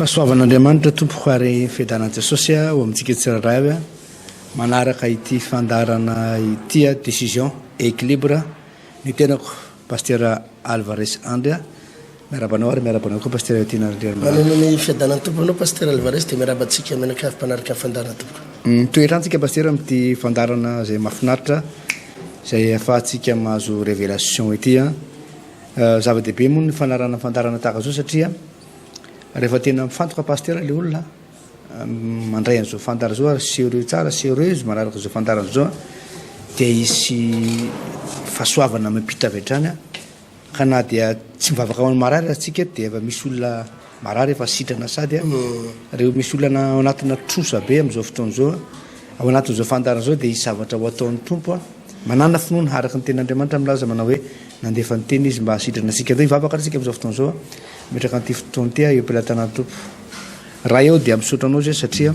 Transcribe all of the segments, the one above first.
Fahasoavan'Andriamanitra tompoko ary fiadanan'i Jesosy ho amintsika tsirairay avy manaraka ity fandaharana ity décision équilibre ny tenako Pasteur Alvarez Andry miarahaba anao ary miarahaba anao koa Pasteur Tiana Randriarimalala. Manana ny fiadanan'ny Tompo anao Pasteur Alvarez dia miarahaba antsika mianakavy mpanaraka ny fandaharana tompoko. Mitohy hatrany tsika Pasteur amin'ity fandaharana izay mahafinaritra izay ahafahantsika mahazo révélation ity an. Zava-dehibe moa ny fanarahana fandaharana tahaka izao satria rehefa tena mifantoka Pasteur ilay olona mandray an'izao fandaharana izao ary sérieux tsara, sérieuse manaraka izao fandaharana izao dia hisy fahasoavana miampita avy hatrany ka na dia tsy mivavaka ho an'ny marary aza tsika dia efa misy olona marary efa sitrana sady reo misy olona ao anatina trosa be amin'izao fotoana izao ao anatin'izao fandaharana izao dia hisy zavatra ho ataon'ny Tompo manana finoana araka ny tenin'Andriamanitra milaza manao hoe nandefa ny teny izy mba hasitrana antsika. Andeha hivavaka ary isika amin'izao fotoana izao metraka an'ity fotoana ity eo am-pelatanan'ny Tompo. Ray aho dia misaotra anao izay satria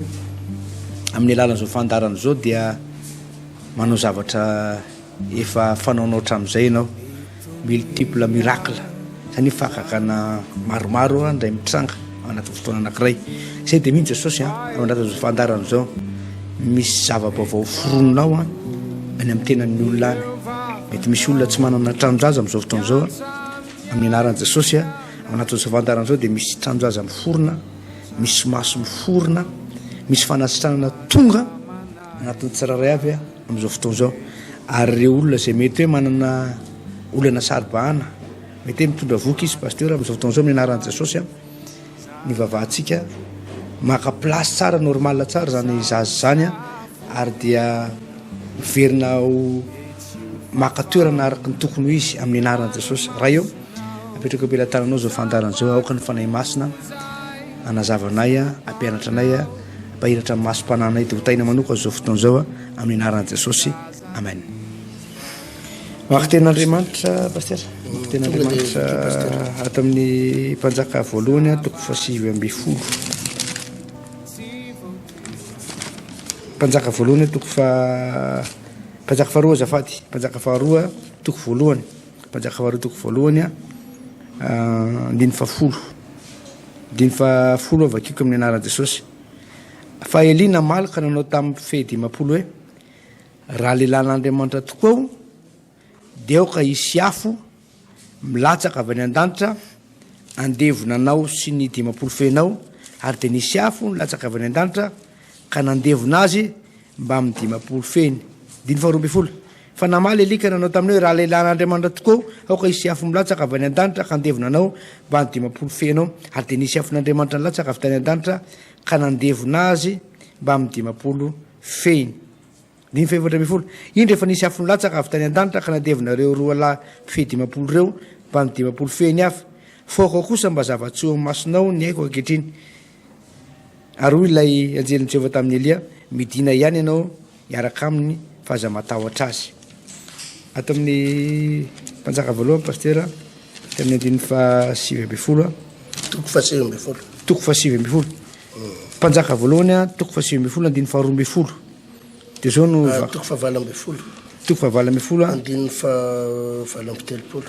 amin'ny alalan'izao fandaharana izao dia manao zavatra efa fanaonao hatramin'izay ianao. Multiple miracle, izany hoe fahagagana maromaro indray mitranga ao anatin'ny fotoana anankiray. Izay dia mino Jesosy ao anatin'izao fandaharana izao misy zava-baovao foroninao any amin'ny tenan'ny olona any. Mety misy olona tsy manana tranon-jaza amin'izao fotoana izao amin'ny anaran'i Jesosy ao anatin'izao fandaharana izao dia misy tranon-jaza miforona, misy maso miforona, misy fanasitranana tonga anatin'ny tsirairay avy amin'izao fotoana izao. Ary ireo olona izay mety hoe manana olana saro-bahana, mety hoe mitondra voky izy pasteur amin'izao fotoana izao amin'ny anaran'i Jesosy ny vavahantsika maka place tsara normal tsara izany zaza izany ary dia miverina ho maka toerana araka ny tokony ho izy amin'ny anaran'i Jesosy. Ray ô, apetrako am-pelatananao izao fandaharana izao, aoka ny Fanahy Masina hanazava anay, hampianatra anay, hampahiratra ny masom-panahinay, dia ho tahiana manokana izao fotoana izao amin'ny anaran'i Jesosy. Amen. Mamaky tenin'Andriamanitra Pasteur. Mamaky tenin'Andriamanitra ato amin'ny mpanjaka voalohany toko fahasivy ambin'ny folo. Mpanjaka voalohany toko fa mpanjaka faharoa azafady, mpanjaka faharoa toko voalohany, mpanjaka faharoa toko voalohany andininy fahafolo. Andininy fahafolo vakiko amin'ny anaran'i Jesosy. Fa Elia namaly ka nanao tamin'ny mpifehy 50 hoe, Raha lehilahin'Andriamanitra tokoa aho, dia aoka hisy afo milatsaka avy any an-danitra handevona anao sy ny 50 fenao, ary dia nisy afo nilatsaka avy any an-danitra ka nandevona azy mbamin'ny 50 feny. Diny faharoa ambin'ny folo. Fa namaly Elia ka nanao taminy hoe, Raha lehilahin'Andriamanitra tokoa aho, aoka hisy afo milatsaka avy any an-danitra ka handevona anao mbamin'ny 50 fenao. Ary dia nisy afon'Andriamanitra nilatsaka avy tany an-danitra ka nandevona azy mbamin'ny 50 feny. Dimy fahefatra ambin'ny folo. Indro efa nisy afo nilatsaka avy tany an-danitra ka nandevona ireo roa lahy mpifehy 50 ireo mbamin'ny 50 fehiny hafa. Fa aoka kosa mba zava-tsoa eo amin'ny masonao ny aiko ankehitriny. Ary hoy ilay anjelin'i Jehovah tamin'i Elia, Midìna ihany ianao hiaraka aminy, fa aza matahotra azy. Ato amin'ny Mpanjaka voalohany, Pasitera, aty amin'ny andininy faha-19. Toko faha-19. Toko faha-19. Mpanjaka voalohany, toko faha-19, andininy faha-12. Dia izao no Ah, toko faha-18. Toko faha-18. Andininy faha-38.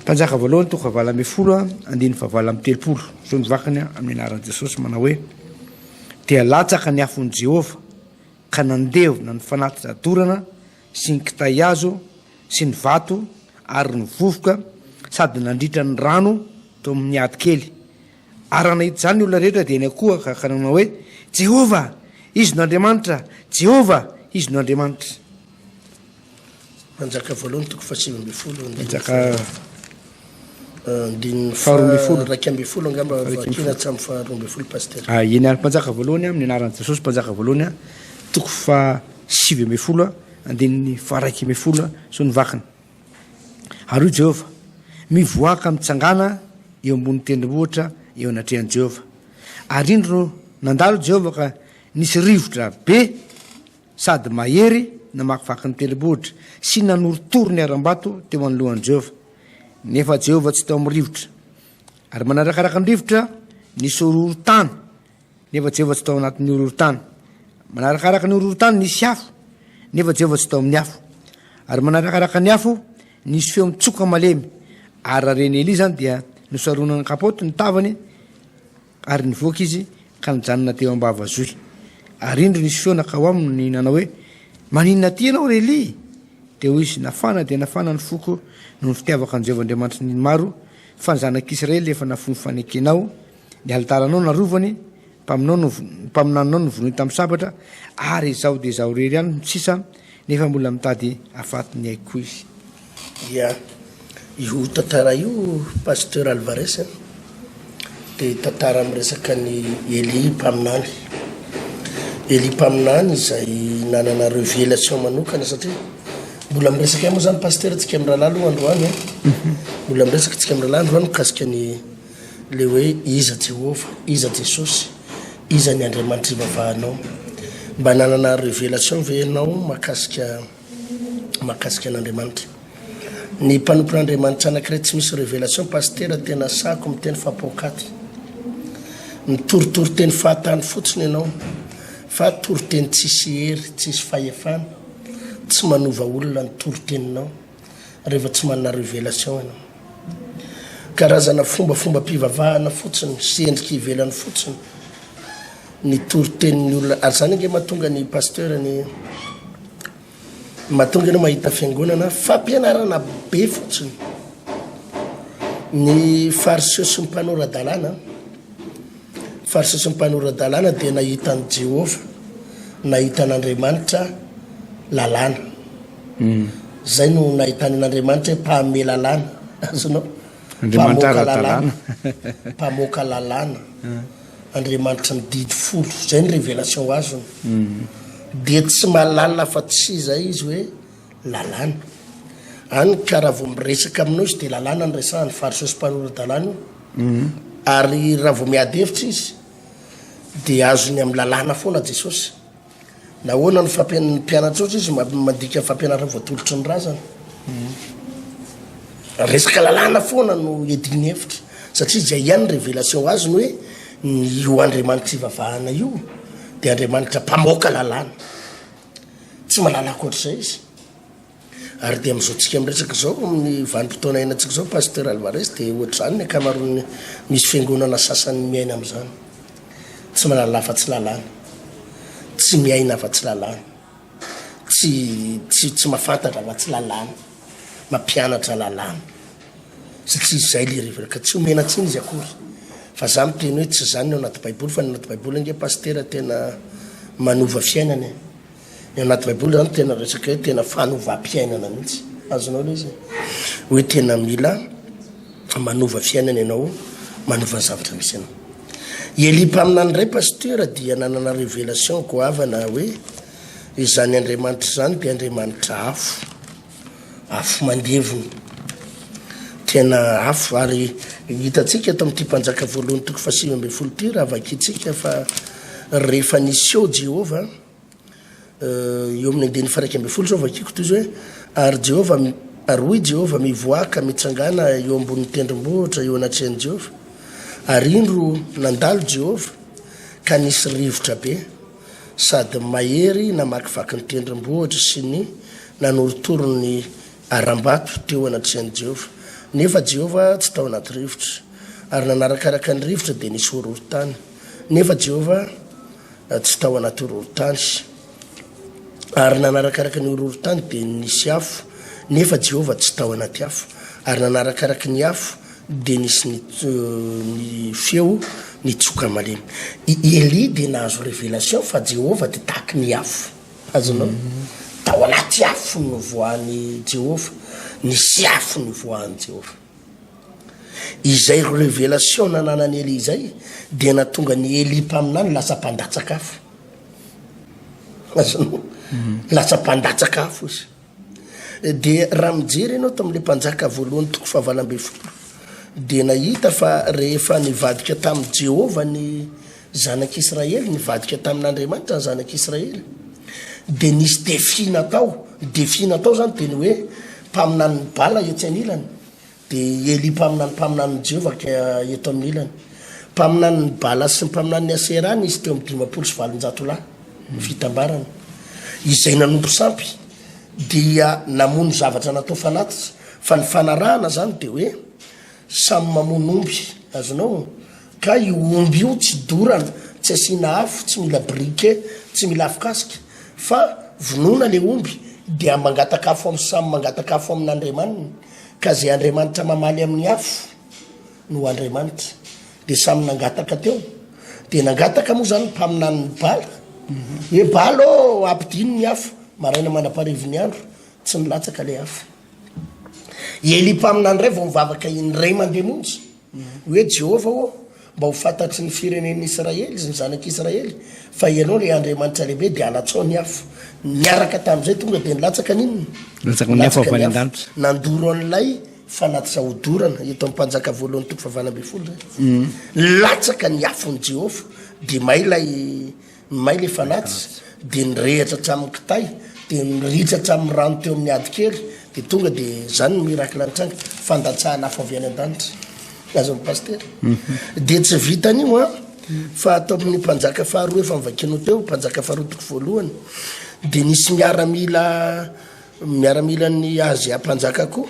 Mpanjaka voalohany, toko faha-18, andininy faha-38. Izao no vakiny amin'ny anaran'i Jesosy manao hoe, Dia latsaka ny afon'i Jehovah ka nandevona ny fanatitra dorana sy ny kitay hazo sy ny vato ary ny vovoka sady nandritra ny rano teo amin'ny ady kely. Ary raha nahita izany ny olona rehetra dia niankohoka ka nanao hoe, Jehovah! Izy no Andriamanitra! Jehovah! Izy no Andriamanitra! Mpanjaka voalohany toko faha-19 andininy Mpanjaka andininy faha-12. 11 angamba vakina hatramin'ny faha-12 pasitera. Ah, eny ary mpanjaka voalohany amin'ny anaran'i Jesosy mpanjaka voalohany toko faha-19 andininy faha-11 so ny vakiny. Ary hoy Jehovah, Mivoaha ka mitsangàna eo ambonin'ny tendrombohitra eo anatrehan'i Jehovah. Ary indro nandalo Jehovah ka nisy rivotra be sady mahery namakivaky ny tendrombohitra sy nanorotoro ny harambato teo anoloan'i Jehovah. Nefa Jehovah tsy tao amin'ny rivotra. Ary manarakaraka ny rivotra nisy horohorontany Nefa Jehovah tsy tao anatin'ny horohorontany. Manarakaraka ny horohorontany nisy afo, nefa Jehovah tsy tao amin'ny afo. Ary manarakaraka ny afo, nisy feo mitsoka malemy. Ary raha ren'i Elia izany dia nosaronany kapaoty ny tavany. Ary nivoaka izy ka nijanona teo am-bava zohy. Ary indro nisy feo nankao aminy nanao hoe, Maninona aty ianao, ry Elia? Dia hoy izy, Nafana dia nafana ny foko noho ny fitiavako an'i Jehovah Andriamanitry ny maro, fa ny zanak'Israely efa nafoy ny fanekenao, ny alitaranao narovany, mpaminaninao novonoiny tamin'ny sabatra, ary izaho dia izaho irery ihany no sisa, nefa mbola mitady hahafaty ny aiko koa izy. Ia, io tantara io Pasteur Alvarez a, dia tantara miresaka an'i Elia mpaminany. Elia mpaminany izay nanana revelation manokana satria mbola miresaka ihany moa zany Pasteur tsika mirahalahy aloha androany a, mbola miresaka tsika mirahalahy androany mikasika ny le hoe iza Jehovah, iza Jesosy, iza ny Andriamanitra ivavahanao. Mba nanana revelation ve ianao mahakasika mahakasika an'Andriamanitra. Ny mpanompon'Andriamanitra anankiray tsy misy revelation pasitera tena sahako miteny fa paokaty. Mitoritory teny fahatany fotsiny ianao fa toriteny tsisy hery, tsisy fahefana, tsy manova olona ny toriteninao rehefa tsy manana revelation ianao. Karazana fombafombam-pivavahana fotsiny sy endrika ivelany fotsiny ny toritenin'ny olona ary zany ange mahatonga ny pasteur ny mahatonga ianao mahita fiangonana fampianarana be fotsiny ny fariseo sy ny mpanora-dalàna fariseo sy ny mpanora-dalàna dia nahita an'i Jehovah nahita an'Andriamanitra lalàna hmm. zay no nahitany an'Andriamanitra hoe mpahame lalàna azonao mpamoaka lalàna mpamoaka lalàna hmm. Andriamanitry ny didy folo, zay ny révélation azony, dia tsy mahalala afa tsy izay izy hoe lalàna. Any ka raha vao miresaka aminao izy dia lalàna no resahany, fariseo sy mpanora-dalàna io. Ary raha vao miady hevitra izy dia azony amin'ny lalàna foana Jesosy. Nahoana no fampian ny mpianatra ohatry izy mandika ny fampianarana voatolotry ny razana? Resaka lalàna foana no iadiany hevitra satria izay ihany ny révélation azony hoe ny io Andriamanitra ivavahana io dia Andriamanitra mpamoaka lalàna. Tsy mahalala ankoatr'izay izy. Ary dia amin'izao tsika miresaka izao, amin'ny vanim-potoana iainantsika izao Pasteur Alvarez dia ohatr'izany ny ankamaroan'ny misy fiangonana sasany miaina amin'izany. Tsy mahalala afa-tsy lalàna. Tsy miaina afa-tsy lalàna. Tsy tsy tsy mahafantatra afa-tsy lalàna. Mampianatra lalàna. Satria izay le revela ka tsy omena tsiny izy akory. Fa za miteny hoe tsy izany ny ao anaty baiboly fa ny ao anaty baiboly ange Pasitera tena manova fiainana e. Ny anaty baiboly zany tena resaka hoe tena fanovam-piainana mihitsy. Azonao ilay izy? Hoe tena mila manova fiainana ianao, manova ny zavatra misy anao. I Elia mpaminany indray pasteur dia nanana révélation goavana hoe izany Andriamanitra izany dia Andriamanitra afo. Afo mandevona. Tena afo ary hitantsika eto amin'ity mpanjaka voalohany toko faha 19 ity raha vakintsika fa rehefa niseho Jehovah Eo amin'ny andininy faha 11 izao vakiko toy izao hoe, Ary Jehovah, ary hoy Jehovah, Mivoaha ka mitsangàna eo ambonin'ny tendrombohitra eo anatrehan'i Jehovah. Ary indro nandalo Jehovah, ka nisy rivotra be, sady mahery namakivaky ny tendrombohitra sy ny nanorotoro ny harambato teo anatrehan'i Jehovah. Nefa Jehovah tsy tao anaty rivotra. Ary nanarakaraka ny rivotra dia nisy horohorontany. Nefa Jehovah tsy tao anaty horohorontany. Ary nanarakaraka ny horohorontany dia nisy afo, nefa Jehovah tsy tao anaty afo. Ary nanarakaraka ny afo dia nisy ny, ny feo nitsoka malemy. I Elia dia nahazo révélation fa Jehovah dia tahaky ny afo. Azonao? Tao anaty afo no nivoahan'i Jehovah. Nisy afo nivoahan'i Jehovah. Izay revelation nananan'i Elia izay dia nahatonga an'i Elia mpaminany lasa mpandatsaka afo. Azonao? Mhm. Lasa mpandatsaka afo izy. Dia raha mijery ianao tamin'ilay mpanjaka voalohany toko fahavalo ambin'ny folo dia nahita fa rehefa nivadika tamin'i Jehovah ny zanak'Israely, nivadika tamin'Andriamanitra ny zanak'Israely, dia nisy défi natao. Ny défi natao zany dia ny hoe mpaminanin'i Bala etsy anilany, dia i Elia mpaminany mpaminanin'i Jehovah ka eto amin'ny ilany. Mpaminanin'i Bala sy ny mpaminanin'i Asera nisy teo amin'ny 850 lahy ny fitambarany. Izay nanompo sampy dia namono zavatra natao fanatitra. Fa ny fanarahana zany dia hoe samy mamono omby, azonao? Ka io omby io tsy dorana, tsy asiana afo, tsy mila briquet, tsy mila afokasika fa vonoina le omby dia mangataka afo am samy mangataka afo amin'Andriamaniny ka ze Andriamanitra mamaly amin'ny afo no Andriamanitra. Dia samy nangataka teo. Dia nangataka moa zany ny mpaminanin'i Bala hoe Bala ô ampidino ny afo maraina mandra-paharivin'ny andro, tsy nilatsaka le afo. I Elia mpaminany indray vao nivavaka indray mandeha monja hoe, Jehovah ô, mba ho fantatry ny firenen'ny Israely, ny zanak'Israely, fa Ianao ilay Andriamanitra lehibe, dia alatsao ny afo. Niaraka tamin'izay tonga dia nilatsaka ny inona? Nilatsaka ny afo avy any an-danitra. Nandoro an'ilay fanatitra hodorana, eto amin'ny Mpanjaka voalohany toko fahavalo ambin'ny folo izay. Nilatsaka ny afon'i Jehovah, dia may ilay May le fanatitra de nirehatra hatramin'ny kitay de niritra hatramin'ny rano teo amin'ny ady kely de tonga de zany ny miracle nitranga, fandatsahana afo avy any an-danitra. Azon'ny pasitera. De tsy vitan'io an, fa ato amin'ny mpanjaka faharoa efa novakianao teo, mpanjaka faharoa toko voalohany, de nisy miaramila Miaramilan'ny Azia mpanjaka koa.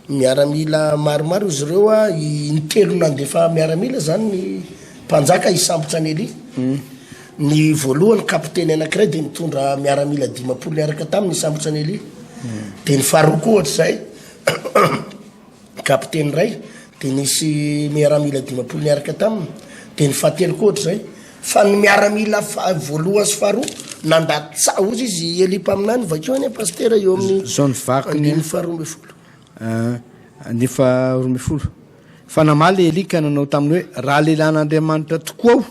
Miaramila maromaro izy ireo a, intelo nandefa miaramila zany ny mpanjaka hisambotra an'i Elia. Ny voalohany kapiteny anankiray dia nitondra miaramila 50 niaraka taminy hisambotra an'i Elia. Dia ny faharoa koa ohatr'izay. Kapiteny iray, dia nisy miaramila 50 niaraka taminy, dia ny fahatelo koa ohatr'izay. Fa ny miaramila voalohany sy faharoa nandatsa, hozy izy Elia mpaminany, vakio anie pasitera eo amin'ny Zao ny vakiny. andininy faharoa ambin'ny folo. Ah, andininy faharoa ambin'ny folo. Fa namaly Elia ka nanao taminy hoe, Raha lehilahin'Andriamanitra tokoa aho,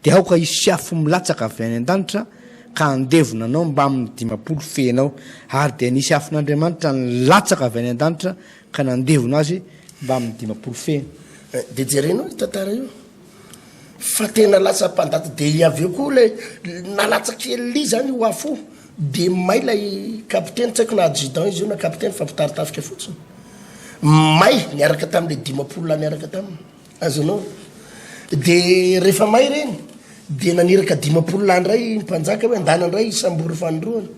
Dia aoka hisy afo milatsaka avy any an-danitra ka handevona anao mbamin'ny 50 fehinao. Ary dia nisy afon'Andriamanitra nilatsaka avy any an-danitra ka nandevona azy mbamin'ny 50 fehiny. Dia jerenao io tantara io fa tena lasa mpandaty dia avy eo koa ilay nalatsak'i Elia zany io afo io dia may ilay kapiteny, tsy haiko na adjudant izy io na kapiteny fa mpitari-tafika fotsiny, may niaraka tamin'ilay 50 lahy niaraka taminy. Azonao? Dia rehefa may ireny, dia naniraka 50 lahy indray ny mpanjaka hoe andana indray hisambory fanindroany.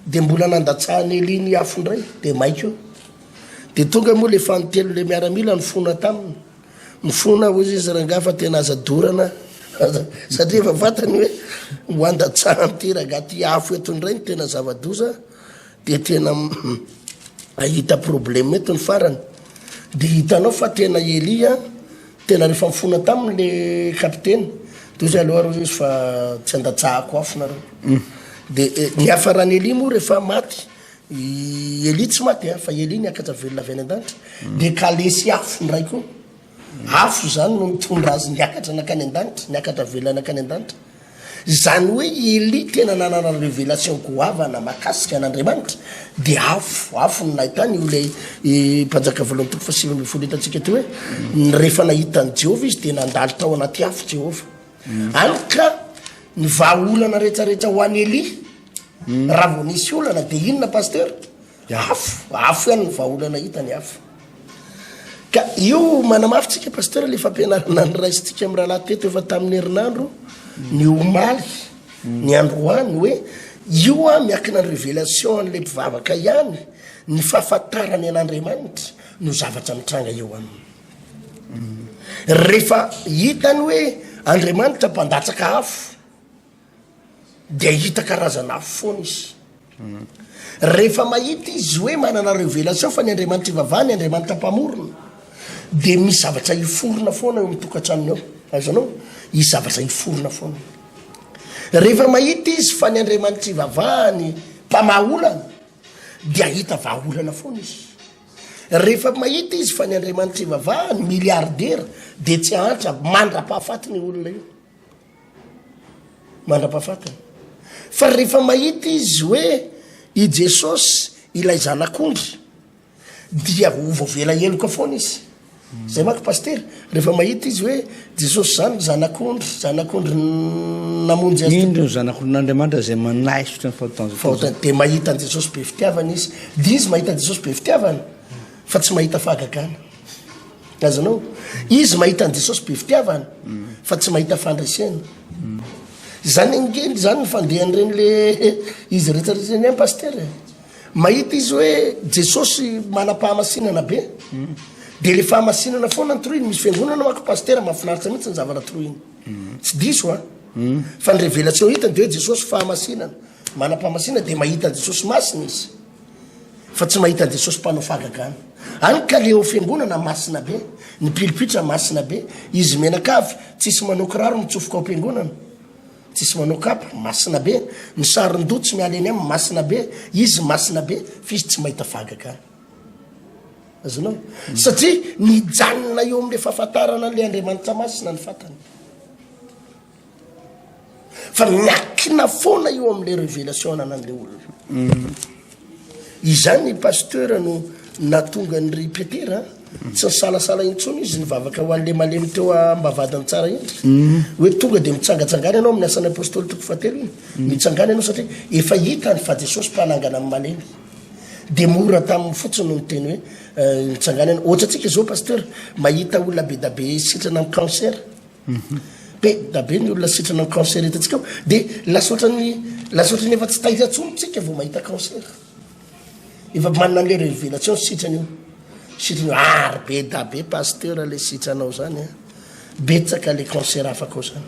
Dia mbola nandatsahan'i Elia ny afo indray, dia may koa. Dia tonga moa ilay fanintelon'ilay ilay miaramila nifona taminy. Nifona hoy izy rangahy fa tena aza dorana satria efa fantany hoe ho andatsahan'ity rangahy ity afo eto indray no tena zava-doza. Dia tena ahita problème eto ny farany. Dia hitanao fa tena Elia tena rehefa nifona taminy le kapiteny de ozy aleo ary izy fa tsy andatsahako afo nareo. Mm. De eh, ny hafaran'i Elia moa rehefa maty i Elia tsy maty a fa Elia niakatra velona avy any an-danitra. Mm. De kalesy afo indray koa. Afo izany no nitondra azy niakatra nankany an-danitra, niakatra velona nankany an-danitra. Izany hoe i Elia tena nanana revelation goavana mahakasika an'Andriamanitra, dia afo, afo no nahitany io ilay Mpanjaka voalohany toko faha-19 hitantsika teo hoe, rehefa nahita an'i Jehovah izy dia nandalo tao anaty afo Jehovah. Hany ka ny vahaolana rehetrarehetra ho an'i Elia, raha vao nisy olana dia inona Pasteur? Afo, afo ihany ny vahaolana hita ny afo. Ka io manamafy tsika pasteur le fampianarana niraisintsika amin'ny rahalahy teto efa tamin'ny herinandro, ny omaly, ny androany hoe io a miankina ny révélation an'ilay mpivavaka ihany ny fahafantarany an'Andriamanitra no zavatra mitranga eo aminy. Rehefa hitany hoe Andriamanitra mpandatsaka afo dia hahita karazana afo foana izy. Rehefa mahita izy hoe manana révélation fa ny Andriamanitra ivavahany Andriamanitra mpamorona dia misy zavatra hiforona foana eo amin'ny tokantranony ao. Azonao? Hisy zavatra hiforona foana. Rehefa mahita izy fa ny Andriamanitra ivavahany mpamaha olana dia hahita vahaolana foana izy. Rehefa mahita izy fa ny Andriamanitra ivavahany milliardaire dia tsy hahantra mandra-pahafatiny io olona io. Mandra-pahafatiny. Fa rehefa mahita izy hoe i Jesosy ilay Zanak'ondry, dia ho voavela heloka foana izy. Zay manko pasitera, rehefa mahita izy hoe Jesosy zany Zanak'ondry, Zanak'ondry namonjy azy. Indro ny Zanak'ondrin'Andriamanitra izay manaisotra ny fahotan'izao tontolo izao. Dia mahita an'i Jesosy be fitiavana izy. Dia izy mahita an'i Jesosy be fitiavana, fa tsy mahita fahagagana. Azonao? Izy mahita an'i Jesosy be fitiavana fa tsy mahita fandresena. Zany ange zany ny fandehan'ireny le izy rehetra rehetra ireny ihany pasitera e. Mahita izy hoe Jesosy manam-pahamasinana be. De le fahamasinana foana ny torohiny, misy fiangonana manko pasitera mahafinaritra mihitsy ny zavatra torohiny. Tsy diso an. Fa ny révélation hitany de hoe Jesosy fahamasinana. Manam-pahamasinana de mahita an'i Jesosy masina izy. Fa tsy mahita an'i Jesosy mpanao fahagagana. Any ka le ao fiangonana masina be, ny pilipitra masina be, izy mianakavy tsisy manao kiraro mitsofoka ao am-piangonana. Tsisy manao kapa, masina be, ny sarin-doha tsy miala eny aminy, masina be, izy masina be, fa izy tsy mahita fahagagana. Azonao? Satria mijanona eo amin'ilay fahafantarana an'ilay Andriamanitra masina ny fatany. Fa miankina foana eo amin'ilay révélation ananan'ilay olona. Izany pasteur no nahatonga an'i ry Petera tsy nisalasala intsony izy nivavaka ho an'ilay malemy teo ambavahadin'ny tsara endrika. Hoe tonga dia mitsangatsangana ianao amin'ny asan'ny apostoly toko fahatelo iny. Mitsangana ianao satria efa hitany fa Jesosy mpanangana ny malemy. Dia mora taminy fotsiny no niteny hoe eh, mitsangana ianao. Ohatra antsika izao pasteur mahita olona be da be sitrana amin'ny cancer. Be da be ny olona sitrana ny cancer hitantsika ao de lasa ohatran'ny lasa ohatran'ny efa tsy taitra intsony tsika vao mahita cancer. Efa manana an'le révélation sitrana io. Sitrana io ary be da be pasteur le sitrana ao zany a. Betsaka le cancer afaka ao zany.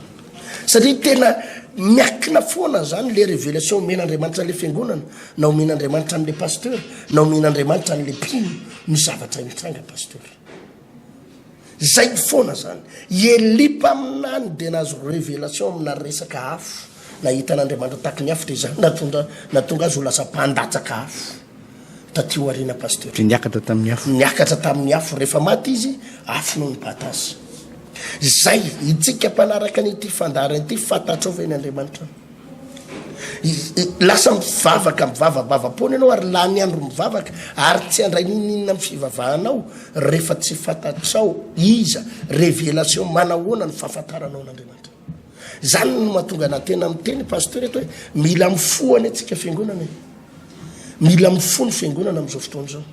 Satria tena miakina foana zany le révélation omen'Andriamanitra an'le fiangonana na omen'Andriamanitra an'le pasteur na omen'Andriamanitra an'le mpino ny zavatra mitranga pasteur. Zay foana zany. I Elia mpaminany dia nahazo révélation amina resaka afo, nahita an'Andriamanitra tahaky ny afo dia izany nahatonga nahatonga azy ho lasa mpandatsaka afo taty aoriana Pasteur. Dia niakatra tamin'ny afo. Niakatra tamin'ny afo, rehefa maty izy, afo no nibata azy. Zay, itsika mpanaraka an'ity fandaharana ity, fantatrao ve ny Andriamanitra? Lasa mivavaka mivavabava-poana ianao ary lany andro mivavaka ary tsy handray n'inon'inona amin'ny fivavahanao rehefa tsy fantatrao iza, révélation manahoana ny fahafantaranao an'Andriamanitra. Zany no mahatonga anah tena miteny pasteur eto hoe mila mifoha anie tsika fiangonana e. Mila mifoha ny fiangonana amin'izao fotoana izao.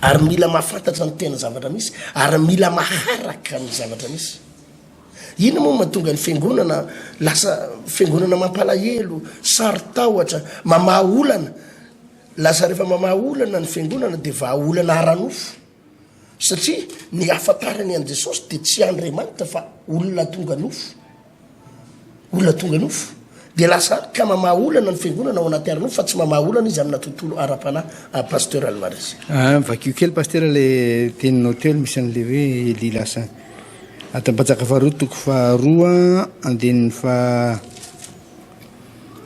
Ary mila mahafantatra ny tena zavatra misy ary mila maharaka ny zavatra misy. Inona moa no mahatonga ny fiangonana lasa fiangonana mampalahelo, saro-tahotra, mamaha olana? Lasa rehefa mamaha olana ny fiangonana dia vahaolana ara-nofo. Satria ny hahafantarany an'i Jesosy dia tsy Andriamanitra fa olona tonga nofo. Olona tonga nofo. Dia lasa ka mamaha olana ny fiangonana ao anaty ara-nofo fa tsy mamaha olana izy amina tontolo ara-panahy. Ah, Pasteur Alvarez. Ah, vakio kely Pasteur le teninao teo misy an'le hoe Elia lasa Ato Ampanjaka faharoa toko faharoa andininy faha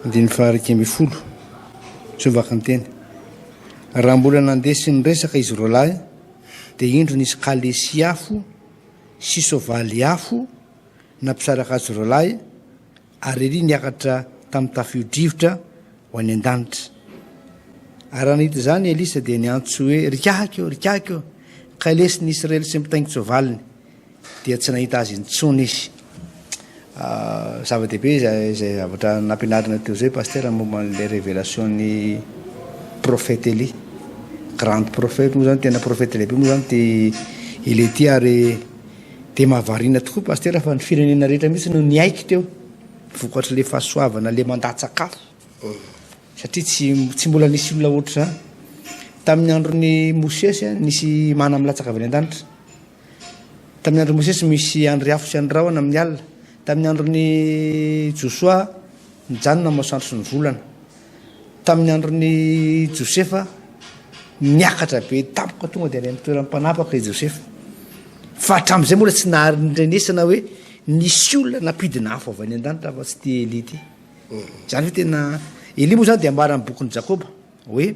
andininy faha 11. Tsy mivaky ny teny. Raha mbola nandeha sy niresaka izy roalahy dia indro nisy kalesy afo sy soavaly afo nampisaraka azy roalahy Ary Elia niakatra tamin'ny tafio-drivotra ho any an-danitra. Ary raha nahita izany i Elisa dia niantso hoe, Ry kahaka ô, ry kahaka ô! Kalesin'ny Israely sy ny mpitaingin-tsoavaliny! Dia tsy nahita azy intsony izy. Ah, zava-dehibe izay izay zavatra nampianarina teo izay, Pasteur, momba an'ilay révélation-n'ny prophète Elia. Grand prophète moa izany, tena prophète lehibe moa izany ity Elia ity ary Dia mahavariana tokoa Pasitera fa ny firenena rehetra mihitsy no niaiky teo vokatr'ilay fahasoavana ilay mandatsa-kafo satria tsy tsy mbola nisy olona ohatr'izany. Tamin'ny andron'i Mosesy nisy mana milatsaka avy any an-danitra. Tamin'ny andron'i Mosesy misy andry afo sy andry rahona amin'ny alina. Tamin'ny andron'i Josoa nijanona ny masoandro sy ny volana. Tamin'ny andron'i Josefa, niakatra be tampoka tonga dia any amin'ny toeran'ny mpanapaka i Josefa. Fa hatramin'izay mbola tsy naharindrenesana hoe nisy olona nampidina afo avy any an-danitra afa-tsy ity Elia ity. Izany hoe tena Elia moa izany dia ambaran'ny bokin'i Jakoba hoe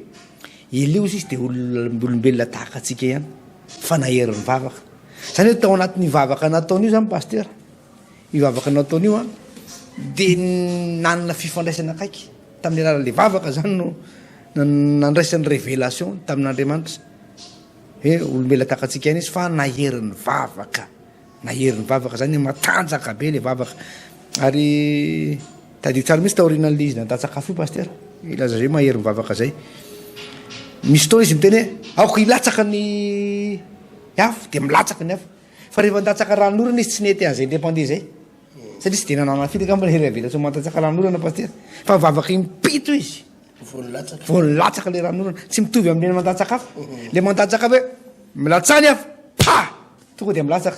Elia hozy izy dia olombelona tahaka antsika ihany fa nahery nivavaka. Izany hoe tao anatin'ny vavaka nataony io izany pasitera. Io vavaka nataony io dia nanana fifandraisana akaiky tamin'ny alalan'ilay vavaka zany no nandraisany révélation tamin'Andriamanitra hoe olombelona tahaka antsika ihany izy fa nahery ny vavaka, nahery ny vavaka zany matanjaka be le vavaka ary tadidio tsara mihitsy taorianan'le izy nandatsaka afo io pasitera ilaza zay mahery ny vavaka zay misy fotoana izy miteny hoe aoka hilatsaka ny afo dia milatsaka ny afo Fa rehefa nilatsaka ranonorana izy tsy nety an'izay indray mpandeha izay. Satria tsy dia nanana firy angamba ilay révélation mandatsaka ranonorana pasitera. Fa nivavaka impito izy. Vao nilatsaka. Vao nilatsaka ilay ranonorana. Tsy mitovy amin'ilay mandatsaka afo. Ilay mandatsaka afo hoe. Milatsaha ny afo, pa! Tonga dia milatsaka.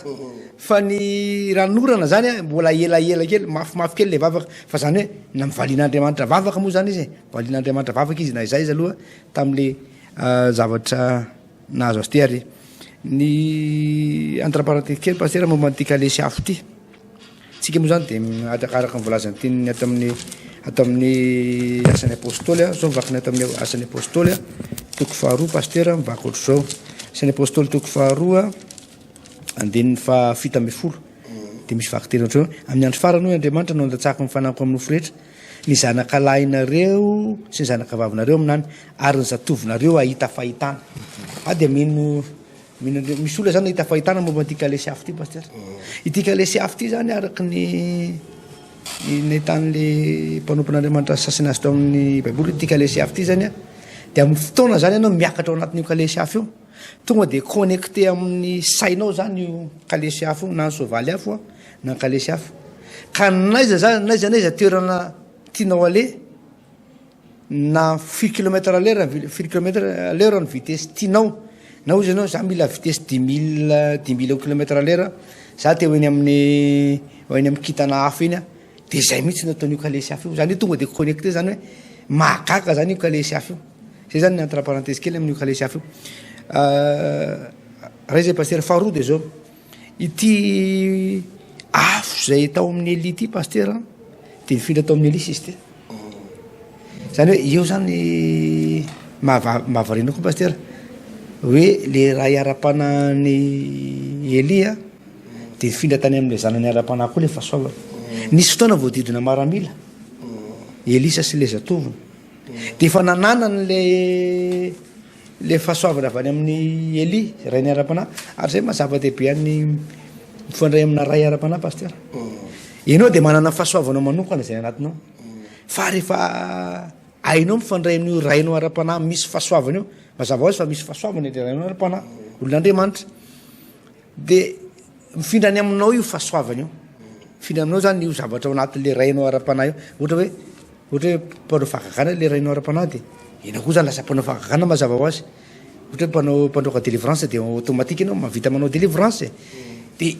Fa ny ranonorana zany a, mbola elaela kely, mafimafy kely le vavaka. Fa zany hoe na mivalian'Andriamanitra vavaka moa zany izy e, valian'Andriamanitra vavaka izy na izay izy aloha tamin'le zavatra nahazo azy ty ary ny entre parenthèse kely pasitera momba an'ity kalesy afo ity. Tsika moa zany dia arakaraka ny voalazan'ny teniny ato amin'ny ato amin'ny asan'ny apostoly a, zao mivaky ny ato amin'ny asan'ny apostoly a, toko faharoa pasitera mivaky ohatr'izao. Asan'ny apostoly toko faharoa andininy faha 17 dia misy vakiteny ohatr'izao amin'ny andro farany hoy Andriamanitra no handatsahako ny fanahiko amin'ny nofo rehetra ny zanaka lahinareo sy ny zanaka vavinareo aminany ary ny zatovonareo hahita fahitana. Ah dia mino Mino an'ireo, misy olona zany nahita fahitana momba an'ity kalesy afo ity pasteur. Ity kalesy afo ity zany araka ny ny nahitan'le mpanompon'Andriamanitra sasany azy tao amin'ny baiboly ity kalesy afo ity zany a dia amin'ny fotoana zany ianao miakatra ao anatin'io kalesy afo io tonga dia connecté amin'ny sainao zany io kalesy afo io na ny soavaly afo a na ny kalesy afo ka n'aiza zany n'aiza n'aiza toerana tianao aleha Na firy kilomètre à l'heure firy kilomètre à l'heure ny vitesse tianao na hozy ianao za mila vitesse dix mille dix mille kilomètre à l'heure za te ho eny amin'ny ho eny amin'ny kintana hafa eny aho de zay mihitsy no ataon'io kalesy hafa io zany hoe tonga de connecté zany hoe mahagaga zany io kalesy hafa io zay zany ny entre parenthèse kely amin'io kalesy hafa io ray zay pasitera faharoa de zao Ity afo izay tao amin'i Elia ity pasitera dia nifindra tao amin'i Elisa izy ity. Izany hoe eo izany mahavariana koa pasitera hoe le ray ara-panahin'i Elia dia nifindra tany amin'ilay zanany ara-panahy koa ilay fahasoavana. Nisy fotoana voadidina maramila Elisa sy ilay zatovony. Dia efa nananany ilay Ilay fahasoavana avy any amin'i Elia, rainy ara-panahy. Ary izay maha zava-dehibe an'ny mifandray amina ray ara-panahy, Pasteur. Ianao dia manana fahasoavana manokana izay anatinao. Fa rehefa hainao mifandray amin'io rainao ara-panahy misy fahasoavana io, mazava ho azy fa misy fahasoavana ilay rainao ara-panahy, olon'Andriamanitra. Dia mifindra any aminao io fahasoavana io. Mifindra aminao zany io zavatra ao anatin'le rainao ara-panahy io. Ohatra hoe ohatra hoe mpanao fahagagana le rainao ara-panahy dia ianao koa zany lasa mpanao fahagagana mazava ho azy. Ohatra hoe mpanao mpandroaka délivrance dia automatique ianao mahavita manao délivrance. Dia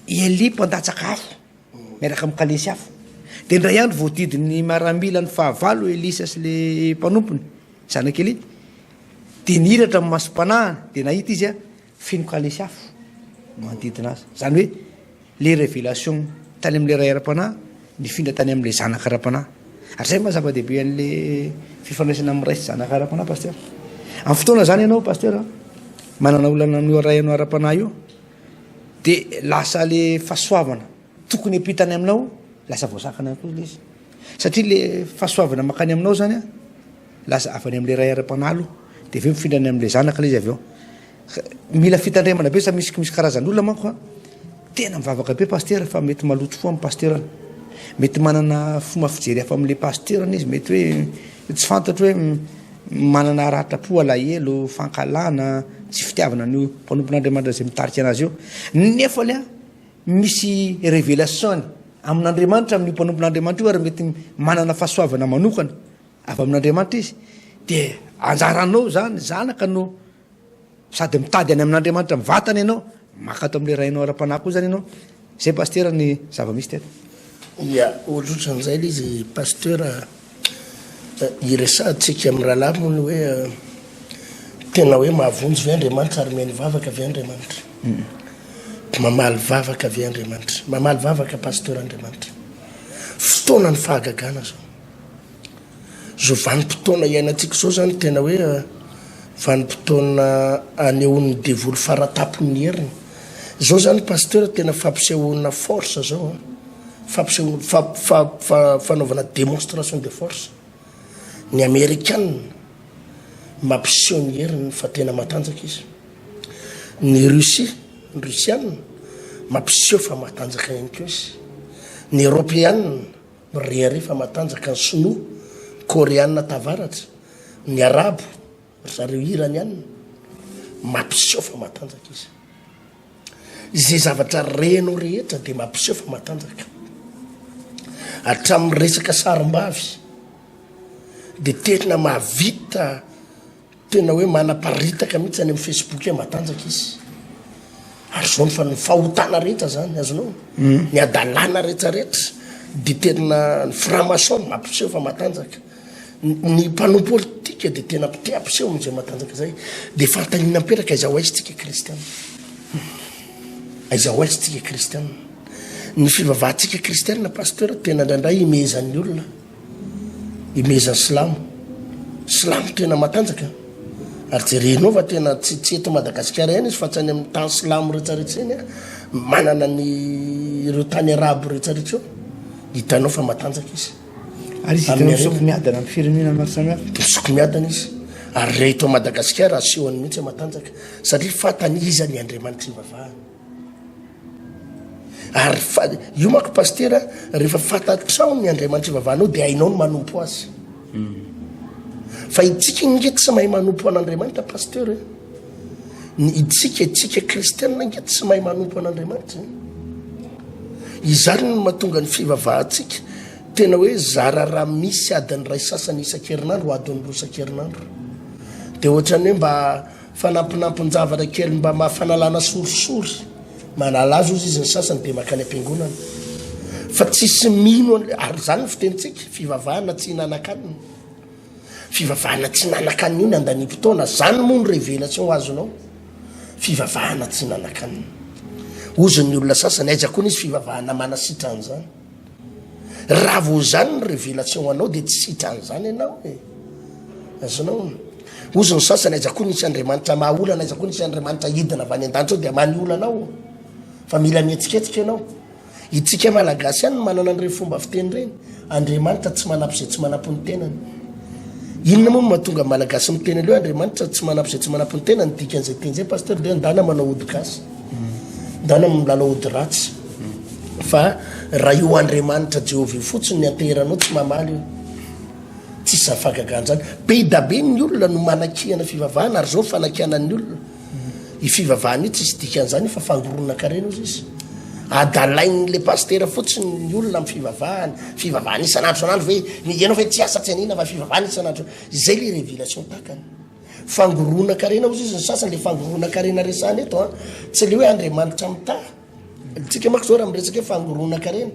i Elia mpandatsaka afo miaraka amin'ny kalesy afo. Dia indray andro voadidin'ny miaramila ny fahavalo Elisa sy le mpanompony, zanak'i Elia. Dia nihiratra ny masom-panahiny dia nahita izy Feno kalesy afo manodidina azy. Izany hoe le révélation tany amin'ilay ray ara-panahy nifindra tany amin'ilay zanaka ara-panahy. Ary izay maha zava-dehibe an'le fifandraisana amin'ny ray sy zanaka ara-panahy pasteur. Amin'ny fotoana izany ianao pasteur manana olana amin'io ray anao ara-panahy io dia lasa le fahasoavana tokony hampita any aminao lasa voasakana ihany koa ilay izy. Satria le fahasoavana mankany aminao zany lasa avy any amin'ilay ray ara-panahy aloha dia avy eo mifindra any amin'ilay zanaka ilay izy avy eo. Mila fitandremana be sa misy misy karazan'olona manko a tena mivavaka be pasitera fa mety maloto fo amin'ny pasiterany. Mety manana fomba fijery hafa amin'ilay pasiterany izy, mety hoe tsy fantatro hoe manana ratra-po, alahelo, fankahalana, tsy fitiavana an'io mpanompon'Andriamanitra izay mitarika anazy io. Nefany a misy révélation-ny amin'Andriamanitra amin'io mpanompon'Andriamanitra io ary mety manana fahasoavana manokana avy amin'Andriamanitra izy dia anjaranao zany zanaka no sady mitady any amin'Andriamanitra mivantana ianao maka ato amin'ilay rainao ara-panahy koa zany ianao zay pasitera ny zava-misy teto. Ya, ohatrohatran'izay ilay izy pasteur Iresahantsika amin'ny rahalahy moa ny hoe tena hoe mahavonjy ve Andriamanitra ary mihaino vavaka ve Andriamanitra? Mamaly vavaka ve Andriamanitra? Mamaly vavaka Pasteur Andriamanitra. Fotoana ny fahagagana zao. Zao vanim-potoana iainantsika zao zany tena hoe vanim-potoana anehoan'ny devoly faratampony ny heriny. Zao zany Pasteur tena fampisehoana force zao an. Fampisehoana, fa, fanaovana démonstration de force. Ny Amerikana mampiseho ny heriny fa tena matanjaka izy. Ny Russie, ny Rusiana mampiseho fa matanjaka ihany koa izy. Ny Eoropeana mirehareha fa matanjaka, ny Sinoa, ny Koreana tavaratra, ny Arabo, ry zareo Iraniana mampiseho fa matanjaka izy. Izay zavatra renao rehetra dia mampiseho fa matanjaka. Hatramin'ny resaka sarim-bavy dia tena mahavita. Tena hoe manaparitaka mihitsy any amin'ny Facebook hoe matanjaka izy. Ary zao ny fa ny fahotana rehetra zany, azonao? Ny hadalana rehetra rehetra dia tena ny franc-maçon mampiseho fa matanjaka. Ny mpanao politika dia tena te hampiseho amin'izay matanjaka izay. Dia fanontaniana mipetraka, aiza ho aiza tsika kristiana? Aiza ho aiza tsika kristiana? Ny fivavahantsika kristiana pasteur tena indraindray imehezan'ny olona. Imehezan'ny silamo. Silamo tena matanjaka. Ary jerenao fa tena tsy tsy eto Madagasikara ihany izy fa tsy any amin'ny tany silamo rehetrarehetra eny a. Manana ny ireo tany arabo rehetrarehetra eo. Hitanao fa matanjaka izy. Ary izy tena misoko miadana amin'ny firenena maro samihafa. Misoko miadana izy. Ary raha eto Madagasikara asehony mihitsy matanjaka satria fantany iza ny Andriamanitra ivavahany. Ary fa io manko pasitera rehefa fantatrao ny Andriamanitra ivavahanao dia hainao ny manompo azy. Fa itsika nge tsy mahay manompo an'Andriamanitra pasteur e. Ny itsika itsika kristianina nge tsy mahay manompo an'Andriamanitra. Izany no mahatonga ny fivavahantsika tena hoe zara raha misy adiny iray sasany isan-kerinandro adiny roa isan-kerinandro. Dia ohatran'ny hoe mba Fanampinampin-javatra kely mba maha fanalana sorisory, manala azy ozy izy ny sasany dia mankany am-piangonana. Fa tsisy mino an'le, ary izany ny fitenintsika, fivavahana tsy hinanan-kanina. Fivavahana tsy hinanan-kanina io ny andaniam-potoana, zany moa no révélation azonao. Fivavahana tsy hinanan-kanina. Ozy ny olona sasany, aiza koa nisy fivavahana manasitrana an'izany. Raha vao izany ny révélation anao dia tsy sitran'izany ianao e. Azonao? Hozy ny sasany aiza koa nisy Andriamanitra maha olana, aiza koa nisy Andriamanitra hidina avy any an-danitra ao dia hamaha ny olanao. Fa mila mihetsiketsika ianao. Itsika Malagasy ihany no manana an'ireny fomba fiteny ireny. Andriamanitra tsy manampy izay tsy manampy ny tenany. Inona moa no mahatonga ny Malagasy miteny an'io hoe Andriamanitra tsy manampy izay tsy manampy ny tenany? Dikan'izay teny izay Pasteur dia ndana manao ody gasy. Ndana milalao ody ratsy. Fa raha io Andriamanitra Jehovah io fotsiny ny anteheranao tsy mamaly io. Tsisy zany fahagagana zany. Be da be ny olona no manakihana fivavahana ary zao fanakianan'ny olona. Io fivavahana io tsisy dikan'izany io fa fangoronan-karena ozy izy. Adalain'le pasitera fotsiny ny olona amin'ny fivavahana. Fivavahana isan'andro isan'andro ve? Ianao ve tsy asa tsy anina fa fivavahana isan'andro. Izay le révélation takany. Fangoronan-karena ozy izy ny sasany le fangoronan-karena resahana eto an. Tsy le hoe Andriamanitra mitaha. Tsika manko zao raha miresaka hoe fangoronan-karena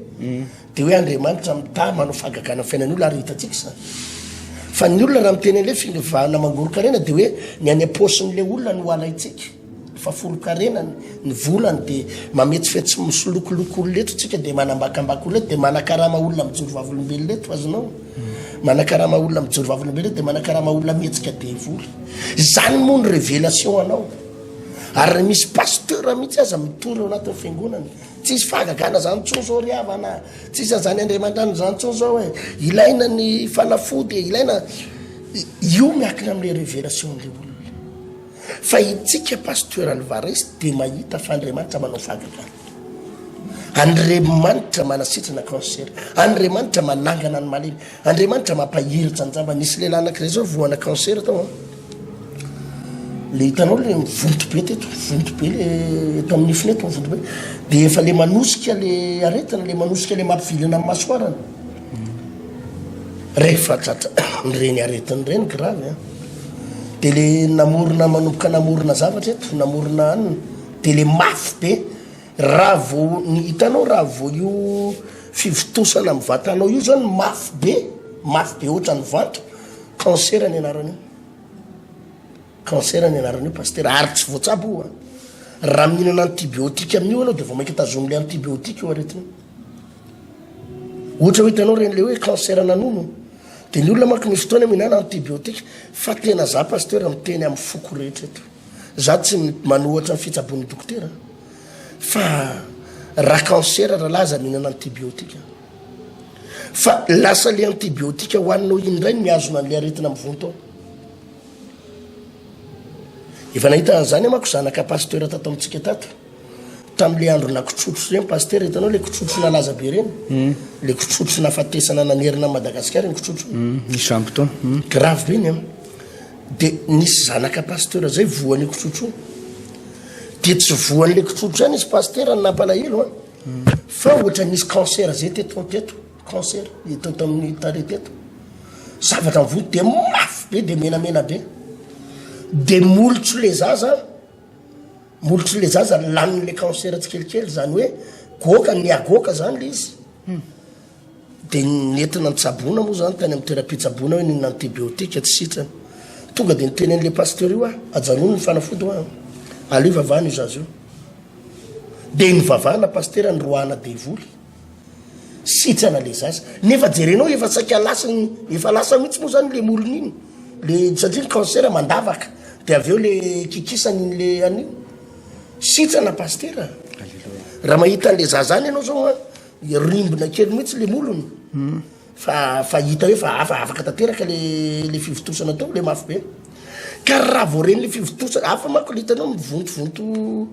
de hoe Andriamanitra mitaha manao fahagagana amin'ny fiainan'ny olona ary hitantsika izany. Fa ny olona raha miteny an'le fivavahana mangoron-karena de hoe ny any am-paosin'le olona no alaintsika, ny fahafolon-karenany, ny volany de mametsifetsy misolokoloko olona eto tsika de manambakambaka olona eto de manakarama olona mijoro vavolombelona eto, azonao? Manakarama olona mijoro vavolombelona eto de manakarama olona mihetsika devoly. Izany moa ny révélation anao. Ary raha misy pasteur mihitsy aza mitory ao anatin'ny fiangonana, tsisy fahagagana zany intsony zao ry havana, tsisy an'izany Andriamanitra zany intsony zao e, ilaina ny fanafody e, ilaina, io miankina amin'le révélation an'le olona. Fa itsika pasteur Alvarez dia mahita fa Andriamanitra manao fahagagana. Andriamanitra manasitrana cancer, Andriamanitra manangana ny malemy, Andriamanitra mampahiritra ny jamba. Nisy lehilahy anankiray zao voana cancer tao an. Le hitanao le mivonto be teto, mivonto be le eto amin'ny nifiny eto mivonto be. De efa le manosika le aretina, le manosika le mampivilana amin'ny masoarana. Rehefa tratra ireny aretina ireny grave an. De le namorona manomboka namorona zavatra eto, namorona anona, de le mafy be. Raha vao ny hitanao raha vao io fivontosana amin'ny vatanao io zany mafy be, mafy be ohatran'ny vato, cancer ny anaran'io. Cancer ny anaran'io pasitera ary tsy voatsabo io an. Raha mihinana antibiotique amin'io ianao dia vao mainka tazomin'ilay antibiotique io aretina io. Ohatra hoe hitanao ireny le hoe cancer na nono dia ny olona manko misy fotoana mihinana antibiotique fa tena za pasitera miteny amin'ny foko rehetra eto. Za tsy manohatra ny fitsaboan'ny dokotera fa raha cancer rahalahy aza mihinana antibiotique. Fa lasa le antibiotique hohaninao iny indray no mihazona an'le aretina mivonto ao. Efa nahita an'izany aho manko zanaka pasteur tato amintsika tato. Tamin'le andro nakotrotro ireny pasteur, hitanao le kotrotro nalaza be ireny? Mm. Le kotrotro nafatesana nanerana an'i Madagasikara iny kotrotro. Mm, nisy vanim-potoana. Mm. Grave be iny an. De nisy zanaka pasteur zay voan'io kotrotro io. De tsy voan'le kotrotro ihany izy pasteur ny nampalahelo an. Mm. Fa ohatra nisy cancer zay teto teto. Cancer eto tamin'ny tarehy teto. Zavatra mivoy dia mafy be dia menamena be. De molotro le zaza, molotro le zaza lanin'le cancer tsikelikely, zany hoe goaka, nihagoaka zany le izy. De nentina nitsaboana moa zany tany amin'ny toeram-pitsaboana hoe ninona antibiotique tsy sitrana. Tonga de niteny an'le pasteur io aho, ajanony ny fanafody hoa, aleo ivavahana io zaza io. De nivavahana pasitera niroahana devoly. Sitrana le zaza. Nefa jerenao efa saika lasa efa lasa mihitsy moa zany le molony iny. Le satria ny cancer mandavaka. De avy eo le kikisany iny le an'iny. Sitrana pasitera. Raha mahita an'le zaza any ianao zao an, rimbina kely mihitsy le molony. Fa fa hita hoe fa hafa afaka tanteraka le le fivontosana teo, le mafy be. Ka raha vao ren'le fivontosana, hafa manko le hitanao mivontovonto